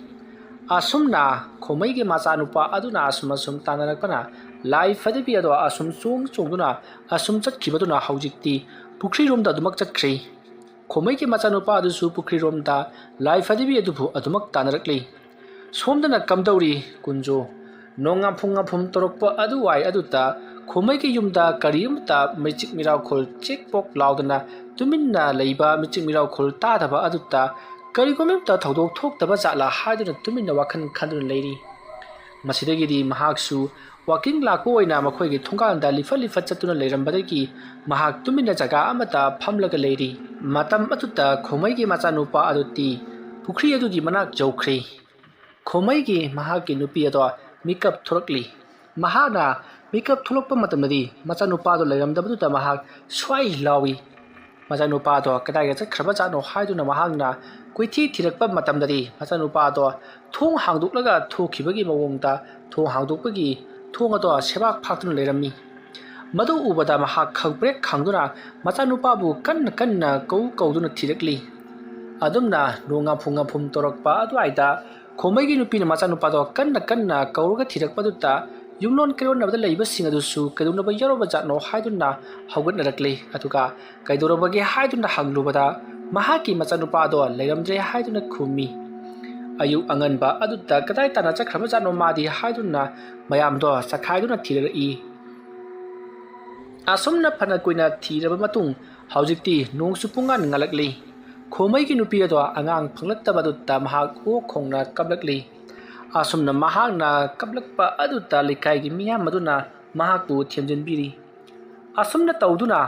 ꯑꯁꯨꯝꯅ ꯈꯣꯃꯩꯒꯤ ꯃꯆꯥꯅꯨꯄꯥ ꯑꯗꯨꯅ ꯑꯁꯨꯝ ꯑꯁꯨꯝ ꯇꯥꯟꯅꯔꯛꯄꯅ ꯂꯥꯏ ꯐꯗꯤꯕꯤ ꯑꯗꯣ ꯑꯁꯨꯝ ꯆꯣꯡ ꯆꯣꯡꯗꯨꯅ ꯑꯁꯨꯝ ꯆꯠꯈꯤꯕꯗꯨꯅ ꯍꯧꯖꯤꯛꯇꯤ ꯄꯨꯈ꯭ꯔꯤꯔꯣꯝꯗ ꯑꯗꯨꯃꯛ ꯆꯠꯈ꯭ꯔꯦ꯫ ꯈꯣꯃꯩꯒꯤ ꯃꯆꯥꯅꯨꯄꯥ ꯑꯗꯨꯁꯨ ꯄꯨꯈ꯭ꯔꯤꯔꯣꯝꯗ ꯂꯥꯏ ꯐꯗꯤꯕꯤ ꯑꯗꯨꯕꯨ ꯑꯗꯨꯃꯛ ꯇꯥꯟꯅꯔꯛꯂꯤ꯫ ꯁꯣꯝꯗꯅ ꯀꯝꯗꯧꯔꯤ ꯀꯨꯟꯖꯣ? ꯅꯣꯡꯉꯥꯝꯐꯨꯡ ꯉꯥꯝꯐꯨꯝ ꯇꯧꯔꯛꯄ ꯑꯗꯨꯋꯥꯏ ꯑꯗꯨꯗ ꯈꯣꯃꯩꯒꯤ ꯌꯨꯝꯗ ꯀꯔꯤꯝꯇ ꯃꯩꯆꯤꯛ ꯃꯤꯔꯥꯎꯈꯣꯜ ꯆꯦꯛ ꯄꯣꯛ ꯂꯥꯎꯗꯅ ꯇꯨꯃꯤꯟꯅ ꯂꯩꯕ, ꯃꯩꯆꯤꯛ ꯃꯤꯔꯥꯎꯈꯣꯜ ꯇꯥꯗꯕ ꯑꯗꯨꯗ ꯀꯔꯤꯒꯨꯝꯕ ꯑꯃꯇ ꯊꯧꯗꯣꯛ ꯊꯣꯛꯇꯕ ꯖꯥꯠꯂꯥ ꯍꯥꯏꯗꯨꯅ ꯇꯨꯃꯤꯟꯅ ꯋꯥꯈꯜ ꯈꯟꯗꯨꯅ ꯂꯩꯔꯤ꯫ ꯃꯁꯤꯗꯒꯤꯗꯤ ꯃꯍꯥꯛꯁꯨ ꯋꯥꯀꯤꯡ ꯂꯥꯛꯄ ꯑꯣꯏꯅ ꯃꯈꯣꯏꯒꯤ ꯊꯣꯡꯒꯥꯟꯗ ꯂꯤꯐꯠ ꯂꯤꯐꯠ ꯆꯠꯇꯨꯅ ꯂꯩꯔꯝꯕꯗꯒꯤ ꯃꯍꯥꯛ ꯇꯨꯃꯤꯟꯅ ꯖꯒꯥ ꯑꯃꯗ ꯐꯝꯂꯒ ꯂꯩꯔꯤ꯫ ꯃꯇꯝ ꯑꯗꯨꯗ ꯈꯣꯃꯩꯒꯤ ꯃꯆꯥꯅꯨꯄꯥ ꯑꯗꯨꯗꯤ ꯄꯨꯈ꯭ꯔꯤ ꯑꯗꯨꯒꯤ ꯃꯅꯥꯛ ꯌꯧꯈ꯭ꯔꯦ꯫ ꯈꯣꯃꯩꯒꯤ ꯃꯍꯥꯛꯀꯤ ꯅꯨꯄꯤ ꯑꯗꯣ ꯃꯤꯀꯞ ꯊꯣꯛꯂꯛꯂꯤ꯫ ꯃꯍꯥꯛꯅ ꯃꯤꯀꯞ ꯊꯣꯛꯂꯛꯄ ꯃꯇꯝꯗꯗꯤ ꯃꯆꯥꯅꯨꯄꯥꯗꯣ ꯂꯩꯔꯝꯗꯕꯗꯨꯗ ꯃꯍꯥꯛ ꯁ꯭ꯋꯥꯏ ꯂꯥꯎꯏ꯫ ꯃꯆꯥꯅꯨꯄꯥꯗꯣ ꯀꯗꯥꯏꯗ ꯆꯠꯈ꯭ꯔꯕ ꯖꯥꯠꯅꯣ ꯍꯥꯏꯗꯨꯅ ꯃꯍꯥꯛꯅ ꯀꯣꯏꯊꯤ ꯊꯤꯔꯛꯄ ꯃꯇꯝꯗꯗꯤ ꯃꯆꯥꯅꯨꯄꯥꯗꯣ ꯊꯣꯡ ꯍꯥꯡꯗꯣꯛꯂꯒ ꯊꯣꯛꯈꯤꯕꯒꯤ ꯃꯑꯣꯡꯗ ꯊꯣꯡ ꯍꯥꯡꯗꯣꯛꯄꯒꯤ ꯊꯣꯡ ꯑꯗꯣ ꯁꯦꯕꯥꯛ ꯐꯥꯛꯇꯨꯅ ꯂꯩꯔꯝꯃꯤ꯫ ꯃꯗꯨ ꯎꯕꯗ ꯃꯍꯥꯛ ꯈꯪꯄ꯭ꯔꯦꯛ ꯈꯪꯗꯨꯅ ꯃꯆꯥꯅꯨꯄꯥꯕꯨ ꯀꯟꯅ ꯀꯟꯅ ꯀꯧ ꯀꯧꯗꯨꯅ ꯊꯤꯔꯛꯂꯤ꯫ ꯑꯗꯨꯝꯅ ꯅꯣꯡ ꯉꯥꯝꯐꯨ ꯉꯥꯝꯐꯨꯝ ꯇꯧꯔꯛꯄ ꯑꯗꯨꯋꯥꯏꯗ ꯈꯣꯃꯩꯒꯤ ꯅꯨꯄꯤꯅ ꯃꯆꯥꯅꯨꯄꯥꯗꯣ ꯀꯟꯅ ꯀꯟꯅ ꯀꯧꯔꯒ ꯊꯤꯔꯛꯄꯗꯨꯗ ꯌꯨꯝꯂꯣꯟ ꯀꯩꯔꯣꯟꯅꯕꯗ ꯂꯩꯕꯁꯤꯡ ꯑꯗꯨꯁꯨ ꯀꯩꯗꯧꯅꯕ ꯌꯥꯎꯔꯕ ꯖꯥꯠꯅꯣ ꯍꯥꯏꯗꯨꯅ ꯍꯧꯒꯠꯅꯔꯛꯂꯤ꯫ ꯑꯗꯨꯒ ꯀꯩꯗꯧꯔꯕꯒꯦ ꯍꯥꯏꯗꯨꯅ ꯍꯪꯂꯨꯕꯗ ꯃꯍꯥꯛꯀꯤ ꯃꯆꯥꯅꯨꯄꯥꯗꯣ ꯂꯩꯔꯝꯗ꯭ꯔꯦ ꯍꯥꯏꯗꯨꯅ ꯈꯨꯝꯃꯤ꯫ ꯑꯌꯨꯛ ꯑꯉꯟꯕ ꯑꯗꯨꯗ ꯀꯗꯥꯏ ꯇꯥꯅ ꯆꯠꯈ꯭ꯔꯕ ꯖꯥꯠꯅꯣ ꯃꯥꯗꯤ ꯍꯥꯏꯗꯨꯅ ꯃꯌꯥꯝꯗꯣ ꯆꯈꯥꯏꯗꯨꯅ ꯊꯤꯔꯛꯏ꯫ ꯑꯁꯨꯝꯅ ꯐꯅ ꯀꯨꯏꯅ ꯊꯤꯔꯕ ꯃꯇꯨꯡ ꯍꯧꯖꯤꯛꯇꯤ ꯅꯣꯡꯁꯨ ꯄꯨꯡꯉꯥꯟ ꯉꯥꯜꯂꯛꯂꯤ꯫ ꯈꯣꯃꯩꯒꯤ ꯅꯨꯄꯤ ꯑꯗꯣ ꯑꯉꯥꯡ ꯐꯪꯂꯛꯇꯕ ꯑꯗꯨꯗ ꯃꯍꯥꯛ ꯑꯣꯛ ꯈꯣꯡꯅ ꯀꯞꯂꯛꯂꯤ꯫ ꯑꯁꯨꯝꯅ ꯃꯍꯥꯛꯅ ꯀꯞꯂꯛꯄ ꯑꯗꯨꯗ ꯂꯩꯀꯥꯏꯒꯤ ꯃꯤꯌꯥꯝ ꯑꯗꯨꯅ ꯃꯍꯥꯛꯄꯨ ꯊꯦꯝꯖꯤꯟꯕꯤꯔꯤ꯫ ꯑꯁꯨꯝꯅ ꯇꯧꯗꯨꯅ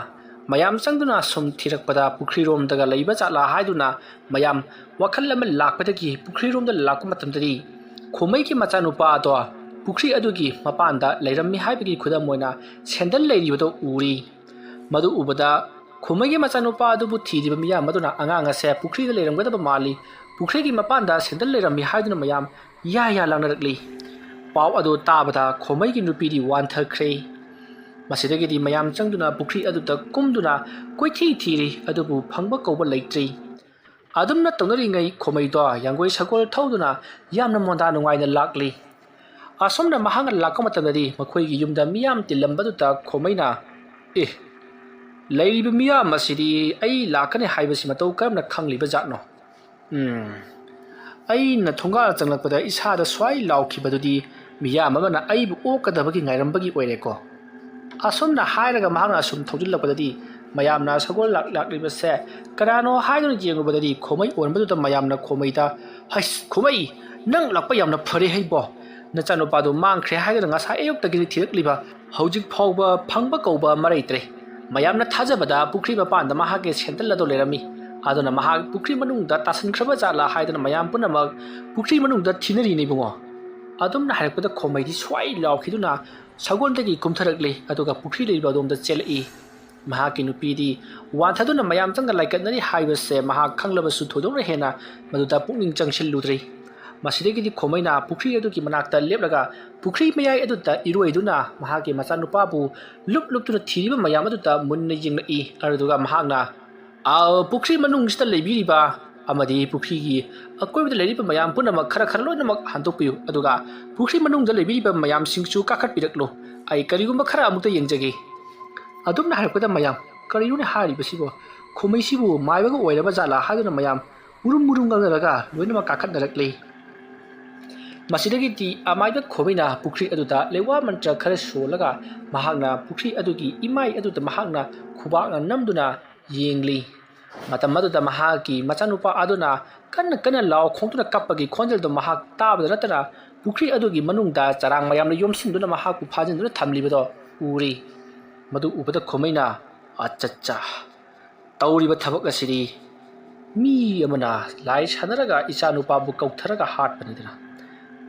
ꯃꯌꯥꯝ ꯆꯪꯗꯨꯅ ꯁꯨꯝ ꯊꯤꯔꯛꯄꯗ ꯄꯨꯈ꯭ꯔꯤꯔꯣꯝꯗꯒ ꯂꯩꯕ ꯖꯥꯠꯂꯥ ꯍꯥꯏꯗꯨꯅ ꯃꯌꯥꯝ ꯋꯥꯈꯜ ꯑꯃ ꯂꯥꯛꯄꯗꯒꯤ ꯄꯨꯈ꯭ꯔꯤꯔꯣꯝꯗ ꯂꯥꯛꯄ ꯃꯇꯝꯗꯗꯤ ꯈꯣꯃꯩꯒꯤ ꯃꯆꯥꯅꯨꯄꯥ ꯑꯗꯣ ꯄꯨꯈ꯭ꯔꯤ ꯑꯗꯨꯒꯤ ꯃꯄꯥꯟꯗ ꯂꯩꯔꯝꯃꯤ ꯍꯥꯏꯕꯒꯤ ꯈꯨꯗꯝ ꯑꯣꯏꯅ ꯁꯦꯟꯗꯜ ꯂꯩꯔꯤꯕꯗꯣ ꯎꯔꯤ꯫ ꯃꯗꯨ ꯎꯕꯗ ꯈꯣꯃꯩꯒꯤ ꯃꯆꯥꯅꯨꯄꯥ ꯑꯗꯨꯕꯨ ꯊꯤꯔꯤꯕ ꯃꯤꯌꯥꯝ ꯑꯗꯨꯅ ꯑꯉꯥꯡ ꯑꯁꯦ ꯄꯨꯈ꯭ꯔꯤꯗ ꯂꯩꯔꯝꯒꯗꯕ ꯃꯥꯜꯂꯤ, ꯄꯨꯈ꯭ꯔꯤꯒꯤ ꯃꯄꯥꯟꯗ ꯁꯦꯟꯗꯜ ꯂꯩꯔꯝꯃꯤ ꯍꯥꯏꯗꯨꯅ ꯃꯌꯥꯝ ꯌꯥ ꯌꯥ ꯂꯥꯡꯅꯔꯛꯂꯤ꯫ ꯄꯥꯎ ꯑꯗꯨ ꯇꯥꯕꯗ ꯈꯣꯃꯩꯒꯤ ꯅꯨꯄꯤꯗꯤ ꯋꯥꯟꯊꯈ꯭ꯔꯦ꯫ ꯃꯁꯤꯗꯒꯤꯗꯤ ꯃꯌꯥꯝ ꯆꯪꯗꯨꯅ ꯄꯨꯈ꯭ꯔꯤ ꯑꯗꯨꯗ ꯀꯨꯝꯗꯨꯅ ꯀꯣꯏꯊꯤ ꯊꯤꯔꯤ, ꯑꯗꯨꯕꯨ ꯐꯪꯕ ꯀꯧꯕ ꯂꯩꯇ꯭ꯔꯤ꯫ ꯑꯗꯨꯝꯅ ꯇꯧꯅꯔꯤꯉꯩ ꯈꯣꯃꯩꯗꯣ ꯌꯥꯡꯒꯣꯏ ꯁꯒꯣꯜ ꯊꯧꯗꯨꯅ ꯌꯥꯝꯅ ꯃꯣꯟꯗꯥ ꯅꯨꯡꯉꯥꯏꯅ ꯂꯥꯛꯂꯤ꯫ ꯑꯁꯨꯝꯅ ꯃꯍꯥꯛꯅ ꯂꯥꯛꯄ ꯃꯇꯝꯗꯗꯤ ꯃꯈꯣꯏꯒꯤ ꯌꯨꯝꯗ ꯃꯤꯌꯥꯝ ꯇꯤꯜꯂꯝꯕꯗꯨꯗ ꯈꯣꯃꯩꯅ, "ꯑꯦ, ꯂꯩꯔꯤꯕ ꯃꯤꯌꯥꯝ ꯑꯁꯤꯗꯤ ꯑꯩ ꯂꯥꯛꯀꯅꯤ ꯍꯥꯏꯕꯁꯤ ꯃꯇꯧ ꯀꯔꯝꯅ ꯈꯪꯂꯤꯕ ꯖꯥꯠꯅꯣ? ꯎꯝ, ꯑꯩꯅ ꯊꯣꯡꯒꯥꯜ ꯆꯪꯂꯛꯄꯗ ꯏꯁꯥꯗ ꯁ꯭ꯋꯥꯏ ꯂꯥꯎꯈꯤꯕꯗꯨꯗꯤ ꯃꯤꯌꯥꯝ ꯑꯃꯅ ꯑꯩꯕꯨ ꯑꯣꯛꯀꯗꯕꯒꯤ ꯉꯥꯏꯔꯝꯕꯒꯤ ꯑꯣꯏꯔꯦꯀꯣ"꯫ ꯑꯁꯨꯝꯅ ꯍꯥꯏꯔꯒ ꯃꯍꯥꯛꯅ ꯑꯁꯨꯝ ꯊꯧꯖꯤꯜꯂꯛꯄꯗꯗꯤ ꯃꯌꯥꯝꯅ ꯁꯒꯣꯜ ꯂꯥꯛ-, ꯂꯥꯛꯂꯤꯕꯁꯦ ꯀꯅꯥꯅꯣ ꯍꯥꯏꯗꯨꯅ ꯌꯦꯡꯂꯨꯕꯗꯗꯤ ꯈꯣꯃꯩ ꯑꯣꯟꯕꯗꯨꯗ ꯃꯌꯥꯝꯅ ꯈꯣꯃꯩꯗ, "ꯍꯩꯁ, ꯈꯣꯃꯩ, ꯅꯪ ꯂꯥꯛꯄ ꯌꯥꯝꯅ ꯐꯔꯦ ꯍꯩꯕꯣ꯫ "ꯅꯆꯥꯅꯨꯄꯥꯗꯨ ꯃꯥꯡꯈ꯭ꯔꯦ ꯍꯥꯏꯗꯨꯅ ꯉꯁꯥꯏ ꯑꯌꯨꯛꯇꯒꯤ ꯊꯤꯔꯛꯂꯤꯕ, ꯍꯧꯖꯤꯛ ꯐꯥꯎꯕ ꯐꯪꯕ ꯀꯧꯕ ꯑꯃ ꯂꯩꯇ꯭ꯔꯦ꯫ ꯃꯌꯥꯝꯅ ꯊꯥꯖꯕꯗ ꯄꯨꯈ꯭ꯔꯤ ꯃꯄꯥꯟꯗ ꯃꯍꯥꯛꯀꯤ ꯁꯦꯟꯗꯜ ꯑꯗꯨ ꯂꯩꯔꯝꯃꯤ꯫ ꯑꯗꯨꯅ ꯃꯍꯥꯛ ꯄꯨꯈ꯭ꯔꯤ ꯃꯅꯨꯡꯗ ꯇꯥꯁꯤꯟꯈ꯭ꯔꯕ ꯖꯥꯠꯂꯥ ꯍꯥꯏꯗꯨꯅ ꯃꯌꯥꯝ ꯄꯨꯝꯅꯃꯛ ꯄꯨꯈ꯭ꯔꯤ ꯃꯅꯨꯡꯗ ꯊꯤꯅꯔꯤꯅꯤ ꯏꯕꯨꯡꯉꯣ꯫" ꯑꯗꯨꯝꯅ ꯍꯥꯏꯔꯛꯄꯗ ꯈꯣꯃꯩꯗꯤ ꯁ꯭ꯋꯥꯏ ꯂꯥꯎꯈꯤꯗꯨꯅ ꯁꯒꯣꯜꯗꯒꯤ ꯀꯨꯝꯊꯔꯛꯂꯦ, ꯑꯗꯨꯒ ꯄꯨꯈ꯭ꯔꯤ ꯂꯩꯕ ꯑꯗꯣꯝꯗ ꯆꯦꯜꯂꯛꯏ꯫ ꯃꯍꯥꯛꯀꯤ ꯅꯨꯄꯤꯗꯤ ꯋꯥꯟꯊꯗꯨꯅ ꯃꯌꯥꯝ ꯆꯪꯒ ꯂꯥꯏꯀꯠꯅꯔꯤ ꯍꯥꯏꯕꯁꯦ ꯃꯍꯥꯛ ꯈꯪꯂꯕꯁꯨ ꯊꯣꯏꯗꯣꯛꯅ ꯍꯦꯟꯅ ꯃꯗꯨꯗ ꯄꯨꯛꯅꯤꯡ ꯆꯪꯁꯤꯜꯂꯨꯗ꯭ꯔꯤ꯫ ꯃꯁꯤꯗꯒꯤꯗꯤ ꯈꯣꯃꯩꯅ ꯄꯨꯈ꯭ꯔꯤ ꯑꯗꯨꯒꯤ ꯃꯅꯥꯛꯇ ꯂꯦꯞꯂꯒ ꯄꯨꯈ꯭ꯔꯤ ꯃꯌꯥꯏ ꯑꯗꯨꯗ ꯏꯔꯣꯏꯗꯨꯅ ꯃꯍꯥꯛꯀꯤ ꯃꯆꯥꯅꯨꯄꯥꯕꯨ ꯂꯨꯞ ꯂꯨꯞꯇꯨꯅ ꯊꯤꯔꯤꯕ ꯃꯌꯥꯝ ꯑꯗꯨꯗ ꯃꯨꯟꯅ ꯌꯦꯡꯂꯛꯏ꯫ ꯑꯗꯨꯗꯨꯒ ꯃꯍꯥꯛꯅ, "ꯑ, ꯄꯨꯈ꯭ꯔꯤ ꯃꯅꯨꯡꯁꯤꯗ ꯂꯩꯕꯤꯔꯤꯕ ꯑꯃꯗꯤ ꯄꯨꯈ꯭ꯔꯤꯒꯤ ꯑꯀꯣꯏꯕꯗ ꯂꯩꯔꯤꯕ ꯃꯌꯥꯝ ꯄꯨꯝꯅꯃꯛ ꯈꯔ ꯈꯔ ꯂꯣꯏꯅꯃꯛ ꯍꯟꯗꯣꯛꯄꯤꯌꯨ, ꯑꯗꯨꯒ ꯄꯨꯈ꯭ꯔꯤ ꯃꯅꯨꯡꯗ ꯂꯩꯕꯤꯔꯤꯕ ꯃꯌꯥꯝꯁꯤꯡꯁꯨ ꯀꯥꯈꯠꯄꯤꯔꯛꯂꯨ꯫ ꯑꯩ ꯀꯔꯤꯒꯨꯝꯕ ꯈꯔ ꯑꯃꯨꯛꯇ ꯌꯦꯡꯖꯒꯦ꯫" ꯑꯗꯨꯝꯅ ꯍꯥꯏꯔꯛꯄꯗ ꯃꯌꯥꯝ, "ꯀꯔꯤꯅꯣꯅꯦ ꯍꯥꯏꯔꯤꯕꯁꯤꯕꯣ? ꯈꯣꯃꯩꯁꯤꯕꯨ ꯃꯥꯏꯕꯒ ꯑꯣꯏꯔꯕ ꯖꯥꯠꯂꯥ?" ꯍꯥꯏꯗꯨꯅ ꯃꯌꯥꯝ ꯎꯔꯨꯝ ꯎꯔꯨꯝ ꯉꯛꯅꯔꯒ ꯂꯣꯏꯅꯃꯛ ꯀꯥꯈꯠꯅꯔꯛꯂꯤ꯫ ꯃꯁꯤꯗꯒꯤꯗꯤ ꯑꯃꯥꯏꯕ ꯈꯣꯃꯩꯅ ꯄꯨꯈ꯭ꯔꯤ ꯑꯗꯨꯗ ꯂꯩꯋꯥ ꯃꯟꯇ꯭ꯔ ꯈꯔ ꯁꯣꯜꯂꯒ ꯃꯍꯥꯛꯅ ꯄꯨꯈ꯭ꯔꯤ ꯑꯗꯨꯒꯤ ꯏꯃꯥꯏ ꯑꯗꯨꯗ ꯃꯍꯥꯛꯅ ꯈꯨꯕꯥꯛꯅ ꯅꯝꯗꯨꯅ ꯌꯦꯡꯂꯤ꯫ ꯃꯇꯝ ꯑꯗꯨꯗ ꯃꯍꯥꯛꯀꯤ ꯃꯆꯥꯅꯨꯄꯥ ꯑꯗꯨꯅ ꯀꯟꯅ ꯀꯟꯅ ꯂꯥꯎ ꯈꯣꯡꯗꯨꯅ ꯀꯞꯄꯒꯤ ꯈꯣꯟꯖꯦꯜꯗꯨ ꯃꯍꯥꯛ ꯇꯥꯕꯗ ꯅꯠꯇꯅ ꯄꯨꯈ꯭ꯔꯤ ꯑꯗꯨꯒꯤ ꯃꯅꯨꯡꯗ ꯆꯔꯥꯡ ꯃꯌꯥꯝꯅ ꯌꯣꯝꯁꯤꯟꯗꯨꯅ ꯃꯍꯥꯛꯄꯨ ꯐꯥꯖꯤꯟꯗꯨꯅ ꯊꯝꯂꯤꯕꯗꯣ ꯎꯔꯤ꯫ ꯃꯗꯨ ꯎꯕꯗ ꯈꯣꯃꯩꯅ, "ꯑꯆꯠꯆꯥ, ꯇꯧꯔꯤꯕ ꯊꯕꯛ ꯑꯁꯤꯗꯤ ꯃꯤ ꯑꯃꯅ ꯂꯥꯏ ꯁꯥꯟꯅꯔꯒ ꯏꯆꯥꯅꯨꯄꯥꯕꯨ ꯀꯧꯊꯔꯒ ꯍꯥꯠꯄꯅꯤꯗꯅ꯫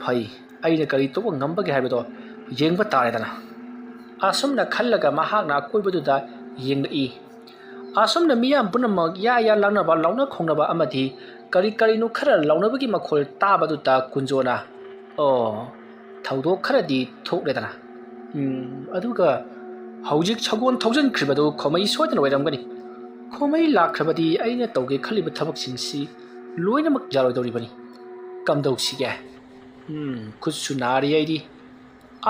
ꯐꯩ, ꯑꯩꯅ ꯀꯔꯤ ꯇꯧꯕ ꯉꯝꯕꯒꯦ ꯍꯥꯏꯕꯗꯣ ꯌꯦꯡꯕ ꯇꯥꯔꯦꯗꯅ꯫" ꯑꯁꯨꯝꯅ ꯈꯜꯂꯒ ꯃꯍꯥꯛꯅ ꯑꯀꯣꯏꯕꯗꯨꯗ ꯌꯦꯡꯂꯛꯏ꯫ ꯑꯁꯨꯝꯅ ꯃꯤꯌꯥꯝ ꯄꯨꯝꯅꯃꯛ ꯌꯥ ꯌꯥ ꯂꯥꯡꯅꯕ, ꯂꯥꯎꯅ ꯈꯣꯡꯅꯕ ꯑꯃꯗꯤ ꯀꯔꯤ ꯀꯔꯤꯅꯣ ꯈꯔ ꯂꯥꯎꯅꯕꯒꯤ ꯃꯈꯣꯜ ꯇꯥꯕꯗꯨꯗ ꯀꯨꯟꯖꯣꯅ, "ꯑꯣ, ꯊꯧꯗꯣꯛ ꯈꯔꯗꯤ ꯊꯣꯛꯂꯦꯗꯅ꯫ ꯎꯝ, ꯑꯗꯨꯒ ꯍꯧꯖꯤꯛ ꯁꯒꯣꯜ ꯊꯧꯖꯤꯟꯈ꯭ꯔꯤꯕꯗꯨ ꯈꯣꯃꯩ ꯁꯣꯏꯗꯅ ꯑꯣꯏꯔꯝꯒꯅꯤ꯫ ꯈꯣꯃꯩ ꯂꯥꯛꯈ꯭ꯔꯕꯗꯤ ꯑꯩꯅ ꯇꯧꯒꯦ ꯈꯜꯂꯤꯕ ꯊꯕꯛꯁꯤꯡꯁꯤ ꯂꯣꯏꯅꯃꯛ ꯌꯥꯔꯣꯏꯗꯧꯔꯤꯕꯅꯤ꯫ ꯀꯝꯗꯧꯁꯤꯒꯦ? ꯎꯝ, ꯈꯨꯠꯁꯨ ꯅꯥꯔꯤ ꯑꯩꯗꯤ꯫"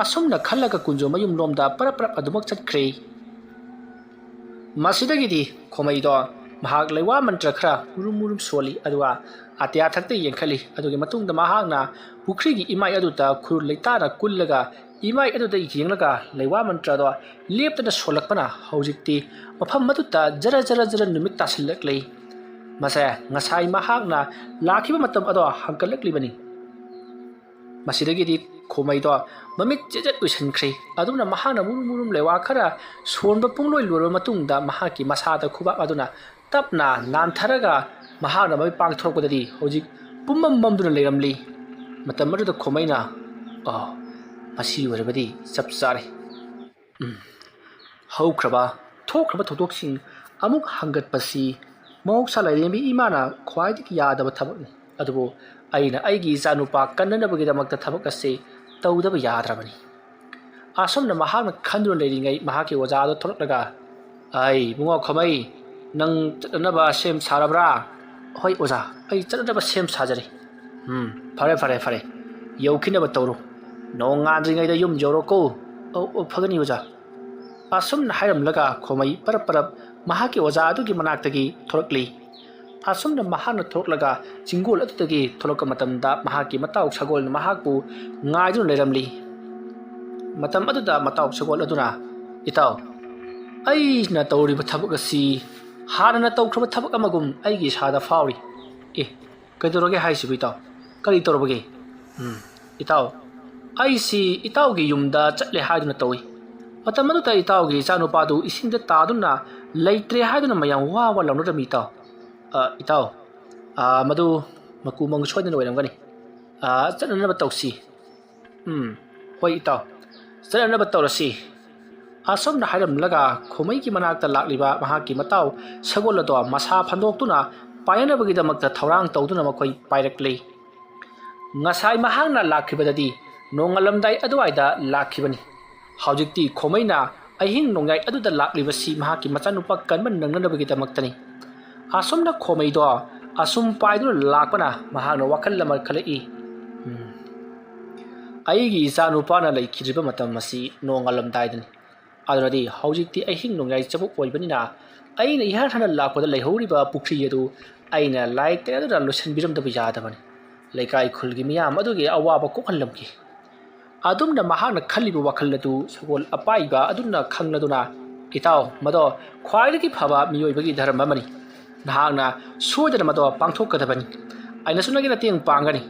ꯑꯁꯨꯝꯅ ꯈꯜꯂꯒ ꯀꯨꯟꯖꯣ ꯃꯌꯨꯝꯂꯣꯝꯗ ꯄꯔꯞ ꯄꯔꯞ ꯑꯗꯨꯃꯛ ꯆꯠꯈ꯭ꯔꯦ꯫ ꯃꯁꯤꯗꯒꯤꯗꯤ ꯈꯣꯃꯩꯗꯣ ꯃꯍꯥꯛ ꯂꯩꯋꯥ ꯃꯟꯇ꯭ꯔ ꯈꯔ ꯎꯔꯨꯝ ꯎꯔꯨꯝ ꯁꯣꯜꯂꯤ, ꯑꯗꯨꯒ ꯑꯇꯤꯌꯥ ꯊꯛꯇ ꯌꯦꯡꯈꯠꯂꯤ꯫ ꯑꯗꯨꯒꯤ ꯃꯇꯨꯡꯗ ꯃꯍꯥꯛꯅ ꯄꯨꯈ꯭ꯔꯤꯒꯤ ꯏꯃꯥꯏ ꯑꯗꯨꯗ ꯈꯨꯔꯨ ꯂꯩꯇꯥꯅ ꯀꯨꯜꯂꯒ ꯏꯃꯥꯏ ꯑꯗꯨꯗ ꯌꯦꯡꯂꯒ ꯂꯩꯋꯥ ꯃꯟꯇ꯭ꯔꯗꯣ ꯂꯦꯞꯇꯅ ꯁꯣꯜꯂꯛꯄꯅ ꯍꯧꯖꯤꯛꯇꯤ ꯃꯐꯝ ꯑꯗꯨꯗ ꯖꯔ ꯖꯔ ꯖꯔ ꯅꯨꯃꯤꯠ ꯇꯥꯁꯤꯜꯂꯛꯂꯤ꯫ ꯃꯁꯦ ꯉꯁꯥꯏ ꯃꯍꯥꯛꯅ ꯂꯥꯛꯈꯤꯕ ꯃꯇꯝ ꯑꯗꯣ ꯍꯪꯀꯠꯂꯛꯂꯤꯕꯅꯤ꯫ ꯃꯁꯤꯗꯒꯤꯗꯤ ꯈꯣꯃꯩꯗꯣ ꯃꯃꯤꯠ ꯆꯦꯠ ꯆꯦꯠ ꯎꯏꯁꯤꯟꯈ꯭ꯔꯦ꯫ ꯑꯗꯨꯝꯅ ꯃꯍꯥꯛꯅ ꯃꯨꯔꯨꯝ ꯃꯨꯔꯨꯝ ꯂꯩꯋꯥ ꯈꯔ ꯁꯣꯟꯕ ꯄꯨꯡꯂꯣꯏ ꯂꯣꯏꯔꯕ ꯃꯇꯨꯡꯗ ꯃꯍꯥꯛꯀꯤ ꯃꯁꯥꯗ ꯈꯨꯕꯥꯛ ꯑꯗꯨꯅ ꯇꯞꯅ ꯅꯥꯟꯊꯔꯒ ꯃꯍꯥꯛꯅ ꯃꯃꯤꯠ ꯄꯥꯡꯊꯣꯔꯛꯄꯗꯗꯤ ꯍꯧꯖꯤꯛ ꯄꯨꯝꯃꯝ ꯃꯝꯗꯨꯅ ꯂꯩꯔꯝꯂꯤ꯫ ꯃꯇꯝ ꯑꯗꯨꯗ ꯈꯣꯃꯩꯅ, "ꯑꯣ, ꯃꯁꯤ ꯑꯣꯏꯔꯕꯗꯤ ꯆꯞ ꯆꯥꯔꯦ꯫ ꯎꯝ, ꯍꯧꯈ꯭ꯔꯕ, ꯊꯣꯛꯈ꯭ꯔꯕ ꯊꯧꯗꯣꯛꯁꯤꯡ ꯑꯃꯨꯛ ꯍꯪꯒꯠꯄꯁꯤ ꯃꯍꯧꯁꯥ ꯂꯥꯏꯔꯦꯝꯕꯤ ꯏꯃꯥꯅ ꯈ꯭ꯋꯥꯏꯗꯒꯤ ꯌꯥꯗꯕ ꯊꯕꯛꯅꯤ꯫ ꯑꯗꯨꯕꯨ ꯑꯩꯅ ꯑꯩꯒꯤ ꯏꯆꯥꯅꯨꯄꯥ ꯀꯟꯅꯅꯕꯒꯤꯗꯃꯛꯇ ꯊꯕꯛ ꯑꯁꯤ ꯇꯧꯗꯕ ꯌꯥꯗ꯭ꯔꯕꯅꯤ"꯫ ꯑꯁꯨꯝꯅ ꯃꯍꯥꯛꯅ ꯈꯟꯗꯨꯅ ꯂꯩꯔꯤꯉꯩ ꯃꯍꯥꯛꯀꯤ ꯑꯣꯖꯥ ꯑꯗꯨ ꯊꯣꯛꯂꯛꯂꯒ, "ꯑꯩ ꯏꯕꯨꯡꯉꯣ ꯈꯣꯃꯩ, ꯅꯪ ꯆꯠꯅꯅꯕ ꯁꯦꯝ ꯁꯥꯔꯕ꯭ꯔꯥ?" "ꯍꯣꯏ ꯑꯣꯖꯥ, ꯑꯩ ꯆꯠꯅꯅꯕ ꯁꯦꯝ ꯁꯥꯖꯔꯦ"꯫ "ꯎꯝ, ꯐꯔꯦ, ꯐꯔꯦ, ꯐꯔꯦ꯫ ꯌꯧꯈꯤꯅꯕ ꯇꯧꯔꯣ꯫ ꯅꯣꯡꯉꯥꯟꯗ꯭ꯔꯤꯉꯩꯗ ꯌꯨꯝ ꯌꯧꯔꯣꯀꯣ"꯫ "ꯑꯧ, ꯑꯧ, ꯐꯒꯅꯤ ꯑꯣꯖꯥ"꯫ ꯑꯁꯨꯝꯅ ꯍꯥꯏꯔꯝꯂꯒ ꯈꯣꯃꯩ ꯄꯔꯞ ꯄꯔꯞ ꯃꯍꯥꯛꯀꯤ ꯑꯣꯖꯥ ꯑꯗꯨꯒꯤ ꯃꯅꯥꯛꯇꯒꯤ ꯊꯣꯔꯛꯂꯤ꯫ ꯑꯁꯨꯝꯅ ꯃꯍꯥꯛꯅ ꯊꯣꯔꯛꯂꯒ ꯆꯤꯡꯒꯣꯜ ꯑꯗꯨꯗꯒꯤ ꯊꯣꯔꯛꯄ ꯃꯇꯝꯗ ꯃꯍꯥꯛꯀꯤ ꯃꯇꯥꯎ ꯁꯒꯣꯜꯅ ꯃꯍꯥꯛꯄꯨ ꯉꯥꯏꯗꯨꯅ ꯂꯩꯔꯝꯂꯤ꯫ ꯃꯇꯝ ꯑꯗꯨꯗ ꯃꯇꯥꯎ ꯁꯒꯣꯜ ꯑꯗꯨꯅ, "ꯏꯇꯥꯎ, ꯑꯩꯅ ꯇꯧꯔꯤꯕ ꯊꯕꯛ ꯑꯁꯤ ꯍꯥꯟꯅꯅ ꯇꯧꯈ꯭ꯔꯕ ꯊꯕꯛ ꯑꯃꯒꯨꯝ ꯑꯩꯒꯤ ꯏꯁꯥꯗ ꯐꯥꯎꯔꯤ"꯫ "ꯑꯦ, ꯀꯩꯗꯧꯔꯒꯦ ꯍꯥꯏꯁꯤꯕꯨ ꯏꯇꯥꯎ? ꯀꯔꯤ ꯇꯧꯔꯕꯒꯦ?" "ꯎꯝ, ꯏꯇꯥꯎ, ꯑꯩꯁꯤ ꯏꯇꯥꯎꯒꯤ ꯌꯨꯝꯗ ꯆꯠꯂꯦ ꯍꯥꯏꯗꯨꯅ ꯇꯧꯏ꯫ ꯃꯇꯝ ꯑꯗꯨꯗ ꯏꯇꯥꯎꯒꯤ ꯏꯆꯥꯅꯨꯄꯥꯗꯨ ꯏꯁꯤꯡꯗ ꯇꯥꯗꯨꯅ ꯂꯩꯇ꯭ꯔꯦ ꯍꯥꯏꯗꯨꯅ ꯃꯌꯥꯝ ꯋꯥ ꯋꯥ ꯂꯥꯎꯅꯔꯝꯃꯤ ꯏꯇꯥꯎ"꯫ "ꯑ, ꯏꯇꯥꯎ, ꯑ, ꯃꯗꯨ ꯃꯀꯨ ꯃꯪ ꯁꯣꯏꯗꯅ ꯑꯣꯏꯔꯝꯒꯅꯤ꯫ ꯑ, ꯆꯠꯅꯅꯕ ꯇꯧꯁꯤ"꯫ "ꯎꯝ, ꯍꯣꯏ ꯏꯇꯥꯎ, ꯆꯠꯅꯅꯕ ꯇꯧꯔꯁꯤ"꯫ ꯑꯁꯨꯝꯅ ꯍꯥꯏꯔꯝꯂꯒ ꯈꯣꯃꯩꯒꯤ ꯃꯅꯥꯛꯇ ꯂꯥꯛꯂꯤꯕ ꯃꯍꯥꯛꯀꯤ ꯃꯇꯥꯎ ꯁꯒꯣꯜ ꯑꯗꯣ ꯃꯁꯥ ꯐꯟꯗꯣꯛꯇꯨꯅ ꯄꯥꯏꯅꯅꯕꯒꯤꯗꯃꯛꯇ ꯊꯧꯔꯥꯡ ꯇꯧꯗꯨꯅ ꯃꯈꯣꯏ ꯄꯥꯏꯔꯛꯂꯤ꯫ ꯉꯁꯥꯏ ꯃꯍꯥꯛꯅ ꯂꯥꯛꯈꯤꯕꯗꯗꯤ ꯅꯣꯡꯉꯥꯜꯂꯝꯗꯥꯏ ꯑꯗꯨꯋꯥꯏꯗ ꯂꯥꯛꯈꯤꯕꯅꯤ꯫ ꯍꯧꯖꯤꯛꯇꯤ ꯈꯣꯃꯩꯅ ꯑꯍꯤꯡ ꯅꯣꯡꯌꯥꯏ ꯑꯗꯨꯗ ꯂꯥꯛꯂꯤꯕꯁꯤ ꯃꯍꯥꯛꯀꯤ ꯃꯆꯥꯅꯨꯄꯥ ꯀꯟꯕ ꯅꯪꯅꯅꯕꯒꯤꯗꯃꯛꯇꯅꯤ꯫ ꯑꯁꯨꯝꯅ ꯈꯣꯃꯩꯗꯣ ꯑꯁꯨꯝ ꯄꯥꯏꯗꯨꯅ ꯂꯥꯛꯄꯅ ꯃꯍꯥꯛꯅ ꯋꯥꯈꯜ ꯑꯃ ꯈꯜꯂꯛꯏ꯫ "ꯎꯝ, ꯑꯩꯒꯤ ꯏꯆꯥꯅꯨꯄꯥꯅ ꯂꯩꯈꯤꯗ꯭ꯔꯤꯕ ꯃꯇꯝ ꯑꯁꯤ ꯅꯣꯡꯉꯥꯜꯂꯝꯗꯥꯏꯗꯅꯤ꯫ ꯑꯗꯨꯅꯗꯤ ꯍꯧꯖꯤꯛꯇꯤ ꯑꯍꯤꯡ ꯅꯣꯡꯌꯥꯏ ꯆꯕꯨꯛ ꯑꯣꯏꯕꯅꯤꯅ ꯑꯩꯅ ꯏꯍꯥꯟ ꯍꯥꯟꯅ ꯂꯥꯛꯄꯗ ꯂꯩꯍꯧꯔꯤꯕ ꯄꯨꯈ꯭ꯔꯤ ꯑꯗꯨ ꯑꯩꯅ ꯂꯥꯏ ꯇꯌꯥꯗꯨꯅ ꯂꯣꯏꯁꯤꯟꯕꯤꯔꯝꯗꯕ ꯌꯥꯗꯕꯅꯤ꯫ ꯂꯩꯀꯥꯏ ꯈꯨꯜꯒꯤ ꯃꯤꯌꯥꯝ ꯑꯗꯨꯒꯤ ꯑꯋꯥꯕ ꯀꯣꯛꯍꯜꯂꯝꯒꯦ"꯫ ꯑꯗꯨꯝꯅ ꯃꯍꯥꯛꯅ ꯈꯜꯂꯤꯕ ꯋꯥꯈꯜ ꯑꯗꯨ ꯁꯒꯣꯜ ꯑꯄꯥꯏꯕ ꯑꯗꯨꯅ ꯈꯪꯂꯗꯨꯅ, "ꯏꯇꯥꯎ, ꯃꯗꯣ ꯈ꯭ꯋꯥꯏꯗꯒꯤ ꯐꯕ ꯃꯤꯑꯣꯏꯕꯒꯤ ꯙꯔꯃ ꯑꯃꯅꯤ꯫ ꯅꯍꯥꯛꯅ ꯁꯣꯏꯗꯅ ꯃꯗꯣ ꯄꯥꯡꯊꯣꯛꯀꯗꯕꯅꯤ꯫ ꯑꯩꯅꯁꯨ ꯅꯪꯒꯤ ꯃꯇꯦꯡ ꯄꯥꯡꯒꯅꯤ"꯫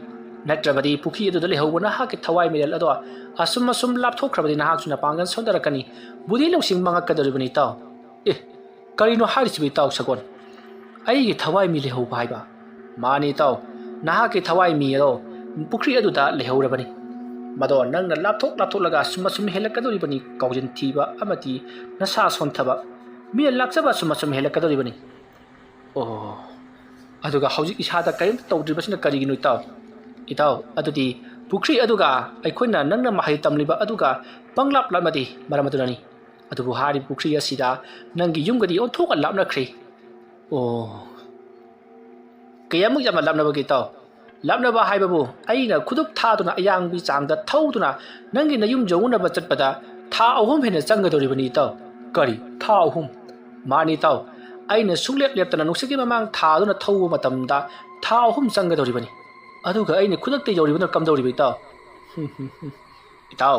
ꯅꯠꯇ꯭ꯔꯕꯗꯤ ꯄꯨꯈ꯭ꯔꯤ ꯑꯗꯨꯗ ꯂꯩꯍꯧꯕ ꯅꯍꯥꯛꯀꯤ ꯊꯋꯥꯏ ꯃꯤꯔꯦꯜ ꯑꯗꯣ ꯑꯁꯨꯝ ꯑꯁꯨꯝ ꯂꯥꯞꯊꯣꯛꯈ꯭ꯔꯕꯗꯤ ꯅꯍꯥꯛꯁꯨ ꯅꯄꯥꯡꯒꯜ ꯁꯣꯟꯊꯔꯛꯀꯅꯤ, ꯕꯨꯙꯤ ꯂꯧꯁꯤꯡ ꯃꯥꯡꯉꯛꯀꯗꯧꯔꯤꯕꯅꯤ ꯏꯇꯥꯎ꯫ ꯑꯦ, ꯀꯔꯤꯅꯣ ꯍꯥꯏꯔꯤꯁꯤꯕꯨ ꯏꯇꯥꯎ ꯁꯒꯣꯜ? ꯑꯩꯒꯤ ꯊꯋꯥꯏ ꯃꯤ ꯂꯩꯍꯧꯕ ꯍꯥꯏꯕ? ꯃꯥꯅꯤ ꯏꯇꯥꯎ, ꯅꯍꯥꯛꯀꯤ ꯊꯋꯥꯏ ꯃꯤ ꯑꯗꯣ ꯄꯨꯈ꯭ꯔꯤ ꯑꯗꯨꯗ ꯂꯩꯍꯧꯔꯕꯅꯤ꯫ ꯃꯗꯣ ꯅꯪꯅ ꯂꯥꯞꯊꯣꯛ ꯂꯥꯞꯊꯣꯛꯂꯒ ꯑꯁꯨꯝ ꯑꯁꯨꯝ ꯍꯦꯜꯂꯛꯀꯗꯧꯔꯤꯕꯅꯤ, ꯀꯥꯎꯖꯤꯟ ꯊꯤꯕ ꯑꯃꯗꯤ ꯅꯁꯥ ꯁꯣꯟꯊꯕ, ꯃꯤꯅ ꯂꯥꯛꯆꯕ ꯑꯁꯨꯝ ꯑꯁꯨꯝ ꯍꯦꯜꯂꯛꯀꯗꯧꯔꯤꯕꯅꯤ꯫ ꯑꯣ, ꯑꯗꯨꯒ ꯍꯧꯖꯤꯛ ꯏꯁꯥꯗ ꯀꯔꯤꯝꯇ ꯇꯧꯗ꯭ꯔꯤꯕꯁꯤꯅ ꯀꯔꯤꯒꯤꯅꯣ ꯏꯇꯥꯎ? ꯏꯇꯥꯎ, ꯑꯗꯨꯗꯤ ꯄꯨꯈ꯭ꯔꯤ ꯑꯗꯨꯒ ꯑꯩꯈꯣꯏꯅ ꯅꯪꯅ ꯃꯍꯩ ꯇꯝꯂꯤꯕ ꯑꯗꯨꯒ ꯄꯪꯂꯥꯞ ꯂꯥꯞꯅꯗꯦ, ꯃꯔꯝ ꯑꯗꯨꯅꯅꯤ꯫ ꯑꯗꯨꯕꯨ ꯍꯥꯏꯔꯤꯕ ꯄꯨꯈ꯭ꯔꯤ ꯑꯁꯤꯗ ꯅꯪꯒꯤ ꯌꯨꯝꯒꯗꯤ ꯑꯣꯟꯊꯣꯛꯅ ꯂꯥꯞꯅꯈ꯭ꯔꯦ꯫ ꯑꯣ, ꯀꯌꯥꯃꯨꯛ ꯌꯥꯝꯅ ꯂꯥꯞꯅꯕꯒꯦ ꯏꯇꯥꯎ? ꯂꯥꯞꯅꯕ ꯍꯥꯏꯕꯕꯨ ꯑꯩꯅ ꯈꯨꯗꯨꯞ ꯊꯥꯗꯨꯅ ꯑꯌꯥꯡꯕꯤ ꯆꯥꯡꯗ ꯊꯧꯗꯨꯅ ꯅꯪꯒꯤ ꯅꯌꯨꯝ ꯌꯧꯅꯅꯕ ꯆꯠꯄꯗ ꯊꯥ ꯑꯍꯨꯝ ꯍꯦꯟꯅ ꯆꯪꯒꯗꯧꯔꯤꯕꯅꯤ ꯏꯇꯥꯎ꯫ ꯀꯔꯤ? ꯊꯥ ꯑꯍꯨꯝ? ꯃꯥꯅꯤ ꯏꯇꯥꯎ, ꯑꯩꯅ ꯁꯨꯡꯂꯦꯞ ꯂꯦꯞꯇꯅ ꯅꯨꯡꯁꯤꯠꯀꯤ ꯃꯃꯥꯡ ꯊꯥꯗꯨꯅ ꯊꯧꯕ ꯃꯇꯝꯗ ꯊꯥ ꯑꯍꯨꯝ ꯆꯪꯒꯗꯧꯔꯤꯕꯅꯤ꯫ ꯑꯗꯨꯒ ꯑꯩꯅ ꯈꯨꯗꯛꯇ ꯌꯧꯔꯤꯕꯅ ꯀꯝꯗꯧꯔꯤꯕ ꯏꯇꯥꯎ? ꯏꯇꯥꯎ,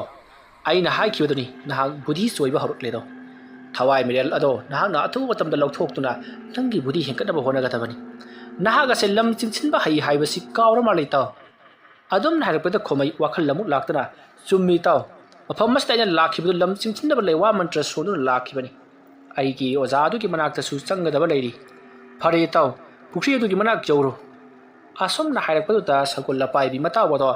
ꯑꯩꯅ ꯍꯥꯏꯈꯤꯕꯗꯨꯅꯤ, ꯅꯍꯥꯛ ꯕꯨꯙꯤ ꯆꯣꯏꯕ ꯍꯧꯔꯛꯂꯦꯗꯣ꯫ ꯊꯋꯥꯏ ꯃꯤꯔꯦꯜ ꯑꯗꯣ ꯅꯍꯥꯛꯅ ꯑꯊꯨꯕ ꯃꯇꯝꯗ ꯂꯧꯊꯣꯛꯇꯨꯅ ꯅꯪꯒꯤ ꯕꯨꯙꯤ ꯍꯦꯟꯒꯠꯅꯕ ꯍꯣꯠꯅꯒꯗꯕꯅꯤ꯫ ꯅꯍꯥꯛ ꯑꯁꯦ ꯂꯝ ꯆꯤꯡꯁꯤꯟꯕ ꯍꯩ ꯍꯥꯏꯕꯁꯤ ꯀꯥꯎꯔ ꯃꯥꯜꯂꯦ ꯏꯇꯥꯎ꯫ ꯑꯗꯨꯝꯅ ꯍꯥꯏꯔꯛꯄꯗ ꯈꯣꯃꯩ ꯋꯥꯈꯜ ꯑꯃꯨꯛ ꯂꯥꯛꯇꯨꯅ, "ꯆꯨꯝꯃꯤ ꯏꯇꯥꯎ, ꯃꯐꯝ ꯑꯁꯤꯗ ꯑꯩꯅ ꯂꯥꯛꯈꯤꯕꯗꯨ ꯂꯝ ꯆꯤꯡꯁꯤꯟꯅꯕ ꯂꯩꯋꯥ ꯃꯟꯇ꯭ꯔ ꯁꯣꯟꯗꯨꯅ ꯂꯥꯛꯈꯤꯕꯅꯤ꯫ ꯑꯩꯒꯤ ꯑꯣꯖꯥ ꯑꯗꯨꯒꯤ ꯃꯅꯥꯛꯇꯁꯨ ꯆꯪꯒꯗꯕ ꯂꯩꯔꯤ꯫ ꯐꯔꯦ ꯏꯇꯥꯎ, ꯄꯨꯈ꯭ꯔꯤ ꯑꯗꯨꯒꯤ ꯃꯅꯥꯛ ꯌꯧꯔꯨ"꯫ ꯑꯁꯨꯝꯅ ꯍꯥꯏꯔꯛꯄꯗꯨꯗ ꯁꯒꯣꯜ ꯑꯄꯥꯏꯕꯤ ꯃꯇꯥꯎ ꯑꯗꯣ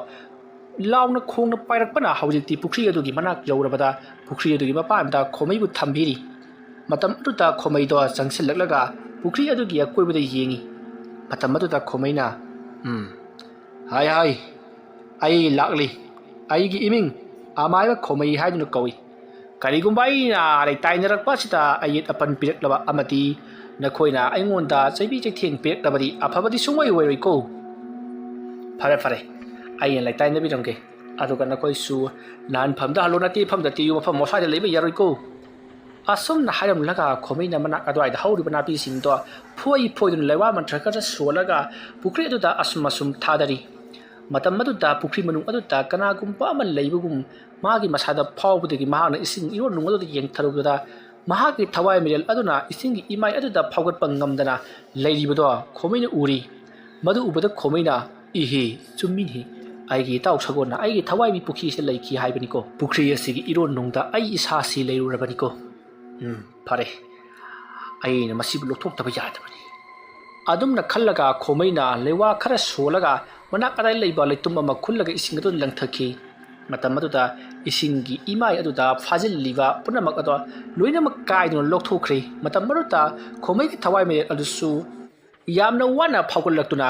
ꯂꯥꯎꯅ ꯈꯣꯡꯅ ꯄꯥꯏꯔꯛꯄꯅ ꯍꯧꯖꯤꯛꯇꯤ ꯄꯨꯈ꯭ꯔꯤ ꯑꯗꯨꯒꯤ ꯃꯅꯥꯛ ꯌꯧꯔꯕꯗ ꯄꯨꯈ꯭ꯔꯤ ꯑꯗꯨꯒꯤ ꯃꯄꯥꯟꯗ ꯈꯣꯃꯩꯕꯨ ꯊꯝꯕꯤꯔꯤ꯫ ꯃꯇꯝ ꯑꯗꯨꯗ ꯈꯣꯃꯩꯗꯣ ꯆꯪꯁꯤꯜꯂꯛꯂꯒ ꯄꯨꯈ꯭ꯔꯤ ꯑꯗꯨꯒꯤ ꯑꯀꯣꯏꯕꯗ ꯌꯦꯡꯉꯤ꯫ ꯃꯇꯝ ꯑꯗꯨꯗ ꯈꯣꯃꯩꯅ, "ꯎꯝ, ꯍꯥꯏ ꯍꯥꯏ, ꯑꯩ ꯂꯥꯛꯂꯤ꯫ ꯑꯩꯒꯤ ꯏꯃꯤꯡ ꯑꯃꯥꯏꯕ ꯈꯣꯃꯩ ꯍꯥꯏꯗꯨꯅ ꯀꯧꯏ꯫ ꯀꯔꯤꯒꯨꯝꯕ ꯑꯩꯅ ꯂꯩꯇꯥꯏꯅꯔꯛꯄ ꯑꯁꯤꯗ ꯑꯌꯦꯠ ꯑꯄꯟ ꯄꯤꯔꯛꯂꯕ ꯑꯃꯗꯤ ꯅꯈꯣꯏꯅ ꯑꯩꯉꯣꯟꯗ ꯆꯩꯕꯤ ꯆꯩꯊꯦꯡ ꯄꯤꯔꯛꯂꯕꯗꯤ ꯑꯐꯕꯗꯤ ꯁꯨꯡꯑꯣꯏ ꯑꯣꯏꯔꯣꯏꯀꯣ꯫ ꯐꯔꯦ, ꯐꯔꯦ, ꯑꯩꯅ ꯂꯩꯇꯥꯏꯅꯕꯤꯔꯝꯒꯦ꯫ ꯑꯗꯨꯒ ꯅꯈꯣꯏꯁꯨ ꯅꯍꯥꯟꯐꯝꯗ ꯍꯜꯂꯣ, ꯅꯠꯇꯦ ꯏꯐꯝꯗ ꯇꯤꯌꯨ, ꯃꯐꯝ ꯃꯣꯁꯥꯏꯗ ꯂꯩꯕ ꯌꯥꯔꯣꯏꯀꯣ"꯫ ꯑꯁꯨꯝꯅ ꯍꯥꯏꯔꯝꯂꯒ ꯈꯣꯃꯩꯅ ꯃꯅꯥꯛ ꯑꯗꯨꯋꯥꯏꯗ ꯍꯧꯔꯤꯕ ꯅꯥꯄꯤꯁꯤꯡꯗꯣ ꯐꯣꯏ ꯐꯣꯏꯗꯨꯅ ꯂꯩꯋꯥ ꯃꯟꯇ꯭ꯔ ꯈꯔ ꯁꯣꯜꯂꯒ ꯄꯨꯈ꯭ꯔꯤ ꯑꯗꯨꯗ ꯑꯁꯨꯝ ꯑꯁꯨꯝ ꯊꯥꯗꯔꯤ꯫ ꯃꯇꯝ ꯑꯗꯨꯗ ꯄꯨꯈ꯭ꯔꯤ ꯃꯅꯨꯡ ꯑꯗꯨꯗ ꯀꯅꯥꯒꯨꯝꯕ ꯑꯃ ꯂꯩꯕꯒꯨꯝ ꯃꯥꯒꯤ ꯃꯁꯥꯗ ꯐꯥꯎꯕꯗꯒꯤ ꯃꯍꯥꯛꯅ ꯏꯁꯤꯡ ꯏꯔꯣꯟ ꯅꯨꯡ ꯑꯗꯨꯗ ꯌꯦꯡꯊꯔꯨꯕꯗ ꯃꯍꯥꯛꯀꯤ ꯊꯋꯥꯏ ꯃꯤꯔꯦꯜ ꯑꯗꯨꯅ ꯏꯁꯤꯡꯒꯤ ꯏꯃꯥꯏ ꯑꯗꯨꯗ ꯐꯥꯎꯒꯠꯄ ꯉꯝꯗꯅ ꯂꯩꯔꯤꯕꯗꯣ ꯈꯣꯃꯩꯅ ꯎꯔꯤ꯫ ꯃꯗꯨ ꯎꯕꯗ ꯈꯣꯃꯩꯅ, "ꯏꯍꯤ, ꯆꯨꯝꯃꯤꯅꯤ꯫ ꯑꯩꯒꯤ ꯏꯇꯥꯎ ꯁꯒꯣꯜꯅ ꯑꯩꯒꯤ ꯊꯋꯥꯏ ꯃꯤ ꯄꯨꯈ꯭ꯔꯤ ꯑꯁꯤꯗ ꯂꯩꯈꯤ ꯍꯥꯏꯕꯅꯤꯀꯣ꯫ ꯄꯨꯈ꯭ꯔꯤ ꯑꯁꯤꯒꯤ ꯏꯔꯣꯟꯅꯨꯡꯗ ꯑꯩ ꯏꯁꯥꯁꯤ ꯂꯩꯔꯨꯔꯕꯅꯤꯀꯣ꯫ ꯎꯝ, ꯐꯔꯦ꯫ ꯑꯩꯅ ꯃꯁꯤꯕꯨ ꯂꯧꯊꯣꯛꯇꯕ ꯌꯥꯗꯕꯅꯤ"꯫ ꯑꯗꯨꯝꯅ ꯈꯜꯂꯒ ꯈꯣꯃꯩꯅ ꯂꯩꯋꯥ ꯈꯔ ꯁꯣꯜꯂꯒ ꯃꯅꯥꯛ ꯑꯗꯥꯏ ꯂꯩꯕ ꯂꯩꯇꯨꯝ ꯑꯃ ꯈꯨꯜꯂꯒ ꯏꯁꯤꯡ ꯑꯗꯨ ꯂꯪꯊꯈꯤ꯫ ꯃꯇꯝ ꯑꯗꯨꯗ ꯏꯁꯤꯡꯒꯤ ꯏꯃꯥꯏ ꯑꯗꯨꯗ ꯐꯥꯖꯤꯜꯂꯤꯕ ꯄꯨꯝꯅꯃꯛ ꯑꯗꯣ ꯂꯣꯏꯅꯃꯛ ꯀꯥꯏꯗꯨꯅ ꯂꯧꯊꯣꯛꯈ꯭ꯔꯦ꯫ ꯃꯇꯝ ꯑꯗꯨꯗ ꯈꯣꯃꯩꯒꯤ ꯊꯋꯥꯏ ꯃꯔꯦꯜ ꯑꯗꯨꯁꯨ ꯌꯥꯝꯅ ꯋꯥꯅ ꯐꯥꯎꯒꯠꯂꯛꯇꯨꯅ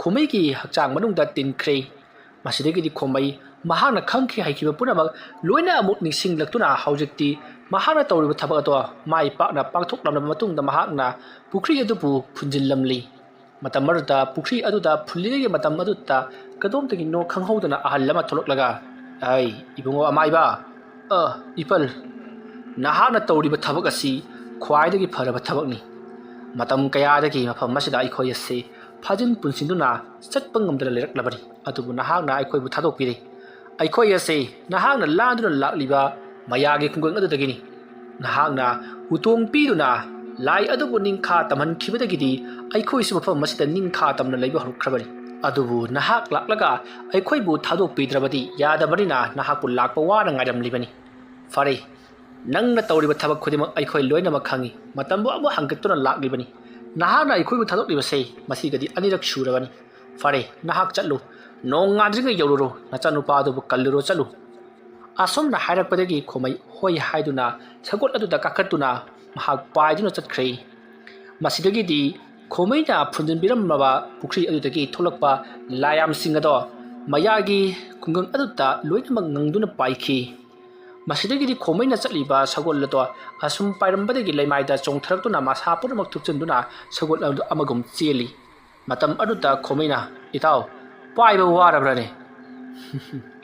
ꯈꯣꯃꯩꯒꯤ ꯍꯛꯆꯥꯡ ꯃꯅꯨꯡꯗ ꯇꯤꯟꯈ꯭ꯔꯦ꯫ ꯃꯁꯤꯗꯒꯤꯗꯤ ꯈꯣꯃꯩ ꯃꯍꯥꯛꯅ ꯈꯪꯈꯤ ꯍꯩꯈꯤꯕ ꯄꯨꯝꯅꯃꯛ ꯂꯣꯏꯅ ꯑꯃꯨꯛ ꯅꯤꯡꯁꯤꯡꯂꯛꯇꯨꯅ ꯍꯧꯖꯤꯛꯇꯤ ꯃꯍꯥꯛꯅ ꯇꯧꯔꯤꯕ ꯊꯕꯛ ꯑꯗꯣ ꯃꯥꯏ ꯄꯥꯛꯅ ꯄꯥꯡꯊꯣꯛꯂꯝꯂꯕ ꯃꯇꯨꯡꯗ ꯃꯍꯥꯛꯅ ꯄꯨꯈ꯭ꯔꯤ ꯑꯗꯨꯕꯨ ꯐꯨꯟꯖꯤꯜꯂꯝꯂꯤ꯫ ꯃꯇꯝ ꯑꯗꯨꯗ ꯄꯨꯈ꯭ꯔꯤ ꯑꯗꯨꯗ ꯐꯨꯜꯂꯤꯉꯩꯒꯤ ꯃꯇꯝ ꯑꯗꯨꯗ ꯀꯗꯣꯝꯗꯒꯤꯅꯣ ꯈꯪꯍꯧꯗꯅ ꯑꯍꯜ ꯑꯃ ꯊꯣꯛꯂꯛꯂꯒ, "ꯑꯩ ꯏꯕꯨꯡꯉꯣ ꯑꯃꯥꯏꯕ, ꯑ, ꯏꯄꯜ, ꯅꯍꯥꯛꯅ ꯇꯧꯔꯤꯕ ꯊꯕꯛ ꯑꯁꯤ ꯈ꯭ꯋꯥꯏꯗꯒꯤ ꯐꯔꯕ ꯊꯕꯛꯅꯤ꯫ ꯃꯇꯝ ꯀꯌꯥꯗꯒꯤ ꯃꯐꯝ ꯑꯁꯤꯗ ꯑꯩꯈꯣꯏ ꯑꯁꯤ ꯐꯥꯖꯤꯟ ꯄꯨꯟꯁꯤꯟꯗꯨꯅ ꯆꯠꯄ ꯉꯝꯗꯅ ꯂꯩꯔꯛꯂꯕꯅꯤ꯫ ꯑꯗꯨꯕꯨ ꯅꯍꯥꯛꯅ ꯑꯩꯈꯣꯏꯕꯨ ꯊꯥꯗꯣꯛꯄꯤꯔꯦ꯫ ꯑꯩꯈꯣꯏ ꯑꯁꯤ ꯅꯍꯥꯛꯅ ꯂꯥꯟꯗꯨꯅ ꯂꯥꯛꯂꯤꯕ ꯃꯌꯥꯒꯤ ꯈꯨꯡꯒꯪ ꯑꯗꯨꯗꯒꯤꯅꯤ꯫ ꯅꯍꯥꯛꯅ ꯎꯇꯣꯡ ꯄꯤꯗꯨꯅ ꯂꯥꯏ ꯑꯗꯨꯕꯨ ꯅꯤꯡꯈꯥ ꯇꯝꯍꯟꯈꯤꯕꯗꯒꯤꯗꯤ ꯑꯩꯈꯣꯏꯁꯨ ꯃꯐꯝ ꯑꯁꯤꯗ ꯅꯤꯡꯈꯥ ꯇꯝꯅ ꯂꯩꯕ ꯍꯧꯔꯛꯈ꯭ꯔꯕꯅꯤ꯫ ꯑꯗꯨꯕꯨ ꯅꯍꯥꯛ ꯂꯥꯛꯂꯒ ꯑꯩꯈꯣꯏꯕꯨ ꯊꯥꯗꯣꯛꯄꯤꯗ꯭ꯔꯕꯗꯤ ꯌꯥꯗꯕꯅꯤꯅ ꯅꯍꯥꯛꯄꯨ ꯂꯥꯛꯄ ꯋꯥꯅ ꯉꯥꯏꯔꯝꯂꯤꯕꯅꯤ꯫ ꯐꯔꯦ, ꯅꯪꯅ ꯇꯧꯔꯤꯕ ꯊꯕꯛ ꯈꯨꯗꯤꯡꯃꯛ ꯑꯩꯈꯣꯏ ꯂꯣꯏꯅꯃꯛ ꯈꯪꯏ꯫ ꯃꯇꯝꯕꯨ ꯑꯃꯨꯛ ꯍꯪꯒꯠꯇꯨꯅ ꯂꯥꯛꯂꯤꯕꯅꯤ꯫ ꯅꯍꯥꯛꯅ ꯑꯩꯈꯣꯏꯕꯨ ꯊꯥꯗꯣꯛꯂꯤꯕꯁꯦ ꯃꯁꯤꯒꯗꯤ ꯑꯅꯤꯔꯛ ꯁꯨꯔꯕꯅꯤ꯫ ꯐꯔꯦ, ꯅꯍꯥꯛ ꯆꯠꯂꯨ꯫ ꯅꯣꯡꯉꯥꯟꯗ꯭ꯔꯤꯉꯩ ꯌꯧꯔꯨꯔꯣ꯫ ꯅꯆꯥꯅꯨꯄꯥ ꯑꯗꯨꯕꯨ ꯀꯜꯂꯨꯔꯣ, ꯆꯠꯂꯨ꯫ ꯑꯁꯨꯝꯅ ꯍꯥꯏꯔꯛꯄꯗꯒꯤ ꯈꯣꯃꯩ ꯍꯣꯏ ꯍꯥꯏꯗꯨꯅ ꯁꯒꯣꯜ ꯑꯗꯨꯗ ꯀꯥꯈꯠꯇꯨꯅ ꯃꯍꯥꯛ ꯄꯥꯏꯗꯨꯅ ꯆꯠꯈ꯭ꯔꯦ꯫ ꯃꯁꯤꯗꯒꯤꯗꯤ ꯈꯣꯃꯩꯅ ꯐꯨꯟꯖꯤꯟꯕꯤꯔꯝꯂꯕ ꯄꯨꯈ꯭ꯔꯤ ꯑꯗꯨꯗꯒꯤ ꯊꯣꯛꯂꯛꯄ ꯂꯥꯏꯌꯥꯝꯁꯤꯡ ꯑꯗꯣ ꯃꯌꯥꯒꯤ ꯈꯨꯡꯒꯪ ꯑꯗꯨꯗ ꯂꯣꯏꯅꯃꯛ ꯉꯪꯗꯨꯅ ꯄꯥꯏꯈꯤ꯫ ꯃꯁꯤꯗꯒꯤꯗꯤ ꯈꯣꯃꯩꯅ ꯆꯠꯂꯤꯕ ꯁꯒꯣꯜ ꯑꯗꯣ ꯑꯁꯨꯝ ꯄꯥꯏꯔꯝꯕꯗꯒꯤ ꯂꯩꯃꯥꯏꯗ ꯆꯣꯡꯊꯔꯛꯇꯨꯅ ꯃꯁꯥ ꯄꯨꯝꯅꯃꯛ ꯊꯨꯞꯆꯤꯟꯗꯨꯅ ꯁꯒꯣꯜ ꯑꯗꯨ ꯑꯃꯒꯨꯝ ꯆꯦꯜꯂꯤ꯫ ꯃꯇꯝ ꯑꯗꯨꯗ ꯈꯣꯃꯩꯅ, "ꯏꯇꯥꯎ, ꯄꯥꯏꯕ ꯋꯥꯔꯕ꯭ꯔꯅꯦ?"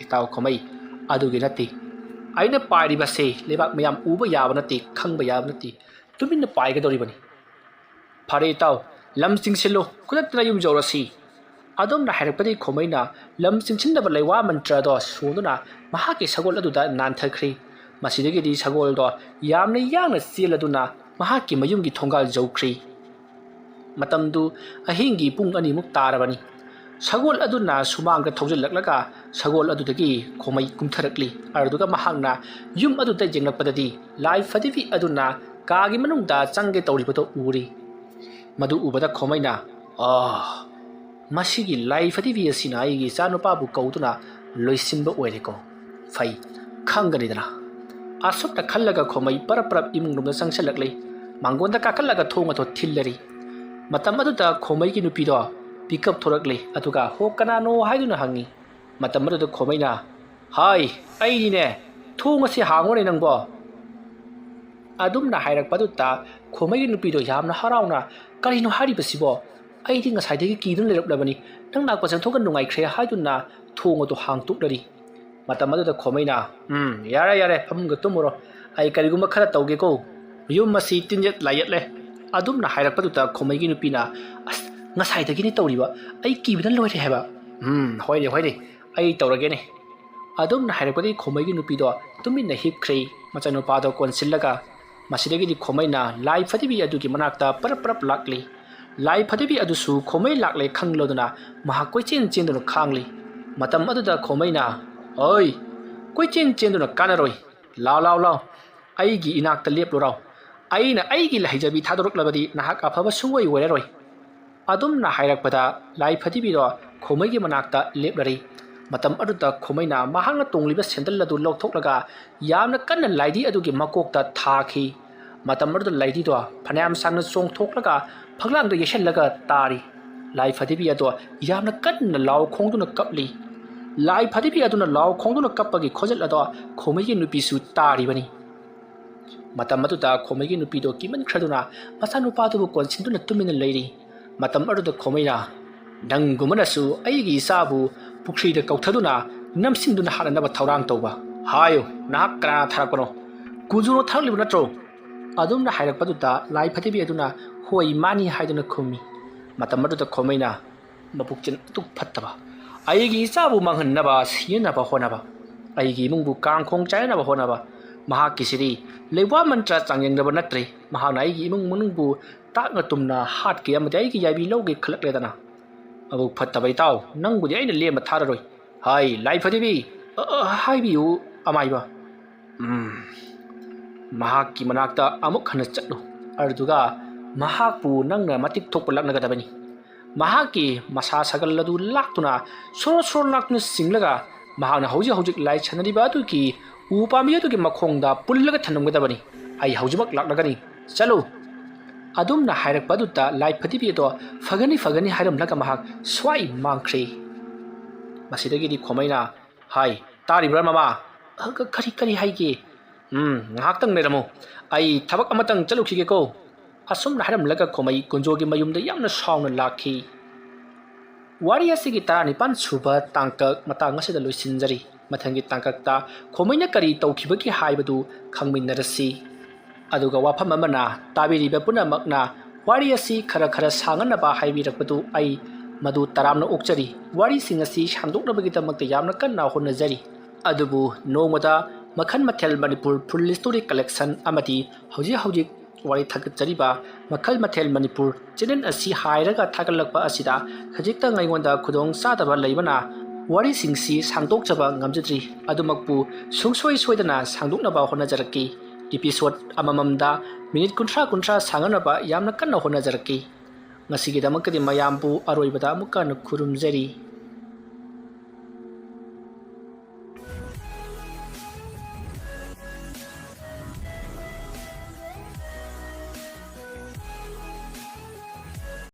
"ꯏꯇꯥꯎ ꯈꯣꯃꯩ, ꯑꯗꯨꯒꯤ ꯅꯠꯇꯦ꯫ ꯑꯩꯅ ꯄꯥꯏꯔꯤꯕꯁꯦ ꯂꯩꯕꯥꯛ ꯃꯌꯥꯝ ꯎꯕ ꯌꯥꯕ ꯅꯠꯇꯦ, ꯈꯪꯕ ꯌꯥꯕ ꯅꯠꯇꯦ꯫ ꯇꯨꯃꯤꯟꯅ ꯄꯥꯏꯒꯗꯧꯔꯤꯕꯅꯤ"꯫ "ꯐꯔꯦ ꯏꯇꯥꯎ, ꯂꯝ ꯆꯤꯡꯁꯤꯜꯂꯨ, ꯈꯨꯗꯛꯇ ꯌꯨꯝ ꯌꯧꯔꯁꯤ"꯫ ꯑꯗꯨꯝꯅ ꯍꯥꯏꯔꯛꯄꯗꯒꯤ ꯈꯣꯃꯩꯅ ꯂꯝ ꯆꯤꯡꯁꯤꯟꯅꯕ ꯂꯩꯋꯥ ꯃꯟꯇ꯭ꯔ ꯑꯗꯣ ꯁꯣꯟꯗꯨꯅ ꯃꯍꯥꯛꯀꯤ ꯁꯒꯣꯜ ꯑꯗꯨꯗ ꯅꯥꯟꯊꯈ꯭ꯔꯦ꯫ ꯃꯁꯤꯗꯒꯤꯗꯤ ꯁꯒꯣꯜꯗꯣ ꯌꯥꯝꯅ ꯌꯥꯡꯅ ꯆꯦꯜꯂꯗꯨꯅ ꯃꯍꯥꯛꯀꯤ ꯃꯌꯨꯝꯒꯤ ꯊꯣꯡꯒꯥꯜ ꯌꯧꯈ꯭ꯔꯦ꯫ ꯃꯇꯝꯗꯨ ꯑꯍꯤꯡꯒꯤ ꯄꯨꯡ ꯑꯅꯤꯃꯨꯛ ꯇꯥꯔꯕꯅꯤ꯫ ꯁꯒꯣꯜ ꯑꯗꯨꯅ ꯁꯨꯃꯥꯡꯗ ꯊꯧꯖꯤꯜꯂꯛꯂꯒ ꯁꯒꯣꯜ ꯑꯗꯨꯗꯒꯤ ꯈꯣꯃꯩ ꯀꯨꯝꯊꯔꯛꯂꯤ꯫ ꯑꯗꯨꯒ ꯃꯍꯥꯛꯅ ꯌꯨꯝ ꯑꯗꯨꯗ ꯌꯦꯡꯂꯛꯄꯗꯗꯤ ꯂꯥꯏ ꯐꯗꯤꯕꯤ ꯑꯗꯨꯅ ꯀꯥꯒꯤ ꯃꯅꯨꯡꯗ ꯆꯪꯒꯦ ꯇꯧꯔꯤꯕꯗꯨ ꯎꯔꯤ꯫ ꯃꯗꯨ ꯎꯕꯗ ꯈꯣꯃꯩꯅ, "ꯑꯥ, ꯃꯁꯤꯒꯤ ꯂꯥꯏ ꯐꯗꯤꯕꯤ ꯑꯁꯤꯅ ꯑꯩꯒꯤ ꯏꯆꯥꯅꯨꯄꯥꯕꯨ ꯀꯧꯗꯨꯅ ꯂꯣꯏꯁꯤꯟꯕ ꯑꯣꯏꯔꯦꯀꯣ꯫ ꯐꯩ, ꯈꯪꯒꯅꯤꯗꯅ"꯫ ꯑꯁꯨꯝꯅ ꯈꯜꯂꯒ ꯈꯣꯃꯩ ꯄꯔꯞ ꯄꯔꯞ ꯏꯃꯨꯡ ꯂꯣꯝꯗ ꯆꯪꯁꯤꯜꯂꯛꯂꯤ꯫ ꯃꯥꯡꯒꯣꯟꯗ ꯀꯥꯈꯠꯂꯒ ꯊꯣꯡ ꯑꯗꯨ ꯊꯤꯜꯂꯔꯤ꯫ ꯃꯇꯝ ꯑꯗꯨꯗ ꯈꯣꯃꯩꯒꯤ ꯅꯨꯄꯤꯗꯣ ꯄꯤꯀꯞ ꯊꯣꯔꯛꯂꯤ꯫ ꯑꯗꯨꯒ, "ꯍꯣ, ꯀꯅꯥꯅꯣ?" ꯍꯥꯏꯗꯨꯅ ꯍꯪꯉꯤ꯫ ꯃꯇꯝ ꯑꯗꯨꯗ ꯈꯣꯃꯩꯅ, "ꯍꯥꯏ, ꯑꯩꯅꯤꯅꯦ꯫ ꯊꯣꯡ ꯑꯁꯤ ꯍꯥꯡꯉꯨꯅꯦ ꯅꯪꯕꯣ"꯫ ꯑꯗꯨꯝꯅ ꯍꯥꯏꯔꯛꯄꯗꯨꯗ ꯈꯣꯃꯩꯒꯤ ꯅꯨꯄꯤꯗꯣ ꯌꯥꯝꯅ ꯍꯔꯥꯎꯅ, "ꯀꯔꯤꯅꯣ ꯍꯥꯏꯔꯤꯕꯁꯤꯕꯣ? ꯑꯩꯗꯤ ꯉꯁꯥꯏꯗꯒꯤ ꯀꯤꯗꯨꯅ ꯂꯩꯔꯛꯂꯕꯅꯤ꯫ ꯅꯪ ꯂꯥꯛꯄꯁꯦ ꯑꯣꯟꯊꯣꯛꯅ ꯅꯨꯡꯉꯥꯏꯈ꯭ꯔꯦ" ꯍꯥꯏꯗꯨꯅ ꯊꯣꯡ ꯑꯗꯨ ꯍꯥꯡꯇꯣꯛꯂꯔꯤ꯫ ꯃꯇꯝ ꯑꯗꯨꯗ ꯈꯣꯃꯩꯅ, "ꯎꯝ, ꯌꯥꯔꯦ, ꯌꯥꯔꯦ, ꯐꯃꯨꯡꯗ ꯇꯨꯝꯃꯨꯔꯣ꯫ ꯑꯩ ꯀꯔꯤꯒꯨꯝꯕ ꯈꯔ ꯇꯧꯒꯦꯀꯣ꯫ ꯌꯨꯝ ꯑꯁꯤ ꯇꯤꯟ ꯌꯦꯠ ꯂꯥꯏ ꯌꯦꯠꯂꯦ"꯫ ꯑꯗꯨꯝꯅ ꯍꯥꯏꯔꯛꯄꯗꯨꯗ ꯈꯣꯃꯩꯒꯤ ꯅꯨꯄꯤꯅ, "ꯑꯁ, ꯉꯁꯥꯏꯗꯒꯤꯅꯤ ꯇꯧꯔꯤꯕ꯫ ꯑꯩ ꯀꯤꯕꯅ ꯂꯣꯏꯔꯦ ꯍꯥꯏꯕ"꯫ "ꯎꯝ, ꯍꯣꯏꯅꯦ, ꯍꯣꯏꯅꯦ, ꯑꯩ ꯇꯧꯔꯒꯦꯅꯦ"꯫ ꯑꯗꯨꯝꯅ ꯍꯥꯏꯔꯛꯄꯗꯒꯤ ꯈꯣꯃꯩꯒꯤ ꯅꯨꯄꯤꯗꯣ ꯇꯨꯃꯤꯟꯅ ꯍꯤꯞꯈ꯭ꯔꯦ, ꯃꯆꯥꯅꯨꯄꯥꯗꯣ ꯀꯣꯟꯁꯤꯜꯂꯒ꯫ ꯃꯁꯤꯗꯒꯤꯗꯤ ꯈꯣꯃꯩꯅ ꯂꯥꯏ ꯐꯗꯤꯕꯤ ꯑꯗꯨꯒꯤ ꯃꯅꯥꯛꯇ ꯄꯔꯞ ꯄꯔꯞ ꯂꯥꯛꯂꯤ꯫ ꯂꯥꯏ ꯐꯗꯤꯕꯤ ꯑꯗꯨꯁꯨ ꯈꯣꯃꯩ ꯂꯥꯛꯂꯦ ꯈꯪꯂꯗꯨꯅ ꯃꯍꯥꯛ ꯀꯣꯏꯆꯦꯟ ꯆꯦꯟꯗꯨꯅ ꯈꯥꯡꯂꯤ꯫ ꯃꯇꯝ ꯑꯗꯨꯗ ꯈꯣꯃꯩꯅ, "ꯑꯣꯏ, ꯀꯣꯏꯆꯦꯟ ꯆꯦꯟꯗꯨꯅ ꯀꯥꯟꯅꯔꯣꯏ꯫ ꯂꯥꯎ, ꯂꯥꯎ, ꯂꯥꯎ꯫ ꯑꯩꯒꯤ ꯏꯅꯥꯛꯇ ꯂꯦꯞꯂꯨꯔꯥꯎ꯫ ꯑꯩꯅ ꯑꯩꯒꯤ ꯍꯩꯖꯕꯤ ꯊꯥꯗꯣꯔꯛꯂꯕꯗꯤ ꯅꯍꯥꯛ ꯑꯐꯕ ꯁꯨꯡꯑꯣꯏ ꯑꯣꯏꯔꯔꯣꯏ"꯫ ꯑꯗꯨꯝꯅ ꯍꯥꯏꯔꯛꯄꯗ ꯂꯥꯏ ꯐꯗꯤꯕꯤꯗꯣ ꯈꯣꯃꯩꯒꯤ ꯃꯅꯥꯛꯇ ꯂꯦꯞꯂꯔꯤ꯫ ꯃꯇꯝ ꯑꯗꯨꯗ ꯈꯣꯃꯩꯅ ꯃꯍꯥꯛꯅ ꯇꯣꯡꯂꯤꯕ ꯁꯦꯟꯗꯜ ꯑꯗꯨ ꯂꯧꯊꯣꯛꯂꯒ ꯌꯥꯝꯅ ꯀꯟꯅ ꯂꯥꯏꯙꯤ ꯑꯗꯨꯒꯤ ꯃꯀꯣꯛꯇ ꯊꯥꯈꯤ꯫ ꯃꯇꯝ ꯑꯗꯨꯗ ꯂꯥꯏꯙꯤꯗꯣ ꯐꯅꯌꯥꯝ ꯁꯥꯡꯅ ꯆꯣꯡꯊꯣꯛꯂꯒ ꯐꯛꯂꯥꯡꯗ ꯌꯩꯁꯜꯂꯒ ꯇꯥꯔꯤ꯫ ꯂꯥꯏ ꯐꯗꯤꯕꯤ ꯑꯗꯣ ꯌꯥꯝꯅ ꯀꯟꯅ ꯂꯥꯎ ꯈꯣꯡꯗꯨꯅ ꯀꯞꯂꯤ꯫ ꯂꯥꯏ ꯐꯗꯤꯕꯤ ꯑꯗꯨꯅ ꯂꯥꯎ ꯈꯣꯡꯗꯨꯅ ꯀꯞꯄꯒꯤ ꯈꯣꯟꯖꯦꯜ ꯑꯗꯣ ꯈꯣꯃꯩꯒꯤ ꯅꯨꯄꯤꯁꯨ ꯇꯥꯔꯤꯕꯅꯤ꯫ ꯃꯇꯝ ꯑꯗꯨꯗ ꯈꯣꯃꯩꯒꯤ ꯅꯨꯄꯤꯗꯣ ꯀꯤꯃꯟꯈ꯭ꯔꯗꯨꯅ ꯃꯆꯥꯅꯨꯄꯥꯗꯨꯕꯨ ꯀꯣꯟꯁꯤꯟꯗꯨꯅ ꯇꯨꯃꯤꯟꯅ ꯂꯩꯔꯤ꯫ ꯃꯇꯝ ꯑꯗꯨꯗ ꯈꯣꯃꯩꯅ, "ꯅꯪꯒꯨꯝꯕꯅꯁꯨ ꯑꯩꯒꯤ ꯏꯆꯥꯕꯨ ꯄꯨꯈ꯭ꯔꯤꯗ ꯀꯧꯊꯗꯨꯅ ꯅꯝꯁꯤꯟꯗꯨꯅ ꯍꯥꯠꯅꯅꯕ ꯊꯧꯔꯥꯡ ꯇꯧꯕ? ꯍꯥꯏꯌꯨ, ꯅꯍꯥꯛ ꯀꯅꯥꯅ ꯊꯥꯔꯛꯄꯅꯣ? ꯀꯨꯖꯨꯅ ꯊꯥꯔꯛꯂꯤꯕ ꯅꯠꯇ꯭ꯔꯣ?" ꯑꯗꯨꯝꯅ ꯍꯥꯏꯔꯛꯄꯗꯨꯗ ꯂꯥꯏ ꯐꯗꯤꯕꯤ ꯑꯗꯨꯅ, "ꯍꯣꯏ, ꯃꯥꯅꯤ" ꯍꯥꯏꯗꯨꯅ ꯈꯨꯝꯃꯤ꯫ ꯃꯇꯝ ꯑꯗꯨꯗ ꯈꯣꯃꯩꯅ, "ꯃꯄꯨꯛꯆꯦꯜ ꯑꯗꯨꯛ ꯐꯠꯇꯕ, ꯑꯩꯒꯤ ꯏꯆꯥꯕꯨ ꯃꯥꯡꯍꯟꯅꯕ ꯁꯤꯖꯤꯟꯅꯕ ꯍꯣꯠꯅꯕ, ꯑꯩꯒꯤ ꯏꯃꯨꯡꯕꯨ ꯀꯥꯡꯈꯣꯡ ꯆꯥꯏꯅꯅꯕ ꯍꯣꯠꯅꯕ, ꯃꯍꯥꯛꯀꯤꯁꯤꯗꯤ ꯂꯩꯋꯥ ꯃꯟꯇ꯭ꯔ ꯆꯥꯡꯌꯦꯡꯗꯕ ꯅꯠꯇ꯭ꯔꯦ꯫ ꯃꯍꯥꯛꯅ ꯑꯩꯒꯤ ꯏꯃꯨꯡ ꯃꯅꯨꯡꯕꯨ ꯇꯥꯛꯅ ꯇꯨꯝꯅ ꯍꯥꯠꯀꯦ ꯑꯃꯗꯤ ꯑꯩꯒꯤ ꯌꯥꯏꯕꯤ ꯂꯧꯒꯦ ꯈꯜꯂꯛꯂꯦꯗꯅ"꯫ "ꯃꯕꯨꯛ ꯐꯠꯇꯕ ꯏꯇꯥꯎ, ꯅꯪꯕꯨꯗꯤ ꯑꯩꯅ ꯂꯦꯝꯕ ꯊꯥꯔꯔꯣꯏ꯫ ꯍꯥꯏ, ꯂꯥꯏꯐꯗꯤꯕꯤ, ꯑ, ꯑ, ꯍꯥꯏꯕꯤꯌꯨ, ꯑꯃꯥꯏꯕ꯫ ꯎꯝ, ꯃꯍꯥꯛꯀꯤ ꯃꯅꯥꯛꯇ ꯑꯃꯨꯛ ꯍꯟꯅ ꯆꯠꯂꯨ꯫ ꯑꯗꯨꯒ ꯃꯍꯥꯛꯄꯨ ꯅꯪꯅ ꯃꯇꯤꯛ ꯊꯣꯛꯄ ꯂꯛꯅꯒꯗꯕꯅꯤ꯫ ꯃꯍꯥꯛꯀꯤ ꯃꯁꯥ ꯁꯒꯜ ꯑꯗꯨ ꯂꯥꯛꯇꯨꯅ, ꯁꯣꯔꯣ ꯁꯣꯔꯣ ꯂꯥꯛꯇꯨꯅ ꯆꯤꯡꯂꯒ, ꯃꯍꯥꯛꯅ ꯍꯧꯖꯤꯛ ꯍꯧꯖꯤꯛ ꯂꯥꯏ ꯁꯥꯟꯅꯔꯤꯕ ꯑꯗꯨꯒꯤ ꯎ ꯄꯥꯝꯕꯤ ꯑꯗꯨꯒꯤ ꯃꯈꯣꯡꯗ ꯄꯨꯜꯂꯒ ꯊꯝꯂꯝꯒꯗꯕꯅꯤ꯫ ꯑꯩ ꯍꯧꯖꯤꯛꯃꯛ ꯂꯥꯛꯂꯒꯅꯤ꯫ ꯆꯠꯂꯨ!" ꯑꯗꯨꯝꯅ ꯍꯥꯏꯔꯛꯄ ꯑꯗꯨꯗ ꯂꯥꯏꯐꯗꯤꯕꯤ ꯑꯗꯣ "ꯐꯒꯅꯤ, ꯐꯒꯅꯤ" ꯍꯥꯏꯔꯝꯂꯒ ꯃꯍꯥꯛ ꯁ꯭ꯋꯥꯏ ꯃꯥꯡꯈ꯭ꯔꯦ꯫ ꯃꯁꯤꯗꯒꯤꯗꯤ ꯈꯣꯃꯩꯅ, "ꯍꯥꯏ, ꯇꯥꯔꯤꯕ꯭ꯔꯥ ꯃꯃꯥ?" "ꯑ, ꯀ-, ꯀꯔꯤ, ꯀꯔꯤ ꯍꯥꯏꯒꯦ?" "ꯎꯝ, ꯉꯥꯏꯍꯥꯛꯇꯪ ꯂꯩꯔꯝꯃꯨ꯫ ꯑꯩ ꯊꯕꯛ ꯑꯃꯇꯪ ꯆꯠꯂꯨꯈꯤꯒꯦꯀꯣ꯫" ꯑꯁꯨꯝꯅ ꯍꯥꯏꯔꯝꯂꯒ ꯈꯣꯃꯩ ꯀꯨꯟꯖꯣꯒꯤ ꯃꯌꯨꯝꯗ ꯌꯥꯝꯅ ꯁꯥꯎꯅ ꯂꯥꯛꯈꯤ꯫ ꯋꯥꯔꯤ ꯑꯁꯤꯒꯤ ꯇꯔꯥꯅꯤꯄꯥꯟ ꯁꯨꯕ ꯇꯥꯡꯀꯛ ꯃꯇꯥꯡ ꯑꯁꯤꯗ ꯂꯣꯏꯁꯤꯟꯖꯔꯤ꯫ ꯃꯊꯪꯒꯤ ꯇꯥꯡꯀꯛꯇ ꯈꯣꯃꯩꯅ ꯀꯔꯤ ꯇꯧꯈꯤꯕꯒꯦ ꯍꯥꯏꯕꯗꯨ ꯈꯪꯃꯤꯟꯅꯔꯁꯤ꯫ ꯑꯗꯨꯒ ꯋꯥꯐꯝ ꯑꯃꯅ, ꯇꯥꯕꯤꯔꯤꯕ ꯄꯨꯝꯅꯃꯛꯅ ꯋꯥꯔꯤ ꯑꯁꯤ ꯈꯔ ꯈꯔ ꯁꯥꯡꯍꯟꯅꯕ ꯍꯥꯏꯕꯤꯔꯛꯄꯗꯨ ꯑꯩ ꯃꯗꯨ ꯇꯔꯥꯝꯅ ꯑꯣꯛꯆꯔꯤ꯫ ꯋꯥꯔꯤꯁꯤꯡ ꯑꯁꯤ ꯁꯥꯡꯗꯣꯛꯅꯕꯒꯤꯗꯃꯛꯇ ꯌꯥꯝꯅ ꯀꯟꯅ ꯍꯣꯠꯅꯖꯔꯤ꯫ ꯑꯗꯨꯕꯨ ꯅꯣꯡꯃꯗ ꯃꯈꯜ ꯃꯊꯦꯜ ꯃꯅꯤꯄꯨꯔ ꯐꯨꯜ ꯁ꯭ꯇꯣꯔꯤ ꯀꯂꯦꯛꯁꯟ ꯑꯃꯗꯤ ꯍꯧꯖꯤꯛ ꯍꯧꯖꯤꯛ ꯋꯥꯔꯤ ꯊꯥꯒꯠꯆꯔꯤꯕ ꯃꯈꯜ ꯃꯊꯦꯜ ꯃꯅꯤꯄꯨꯔ ꯆꯦꯅꯦꯜ ꯑꯁꯤ ꯍꯥꯏꯔꯒ ꯊꯥꯒꯠꯂꯛꯄ ꯑꯁꯤꯗ ꯈꯖꯤꯛꯇꯪ ꯑꯩꯉꯣꯟꯗ ꯈꯨꯗꯣꯡ ꯆꯥꯗꯕ ꯂꯩꯕꯅ ꯋꯥꯔꯤꯁꯤꯡꯁꯤ ꯁꯥꯡꯗꯣꯛꯆꯕ ꯉꯝꯖꯗ꯭ꯔꯤ꯫ ꯑꯗꯨꯃꯛꯄꯨ ꯁꯨꯡꯁꯣꯏ ꯁꯣꯏꯗꯅ ꯁꯥꯡꯗꯣꯛꯅꯕ ꯍꯣꯠꯅꯖꯔꯛꯀꯦ꯫ ꯏꯄꯤꯁꯣꯗ ꯑꯃꯃꯝꯗ ꯃꯤꯅꯤꯠ ꯀꯨꯟꯊ꯭ꯔꯥ ꯀꯨꯟꯊ꯭ꯔꯥ ꯁꯥꯡꯍꯟꯅꯕ ꯌꯥꯝꯅ ꯀꯟꯅ ꯍꯣꯠꯅꯖꯔꯛꯀꯦ꯫ ꯉꯁꯤꯒꯤꯗꯃꯛꯇꯗꯤ ꯃꯌꯥꯝꯕꯨ ꯑꯔꯣꯏꯕꯗ ꯑꯃꯨꯛꯀ ꯍꯟꯅ ꯈꯨꯔꯨꯝꯖꯔꯤ꯫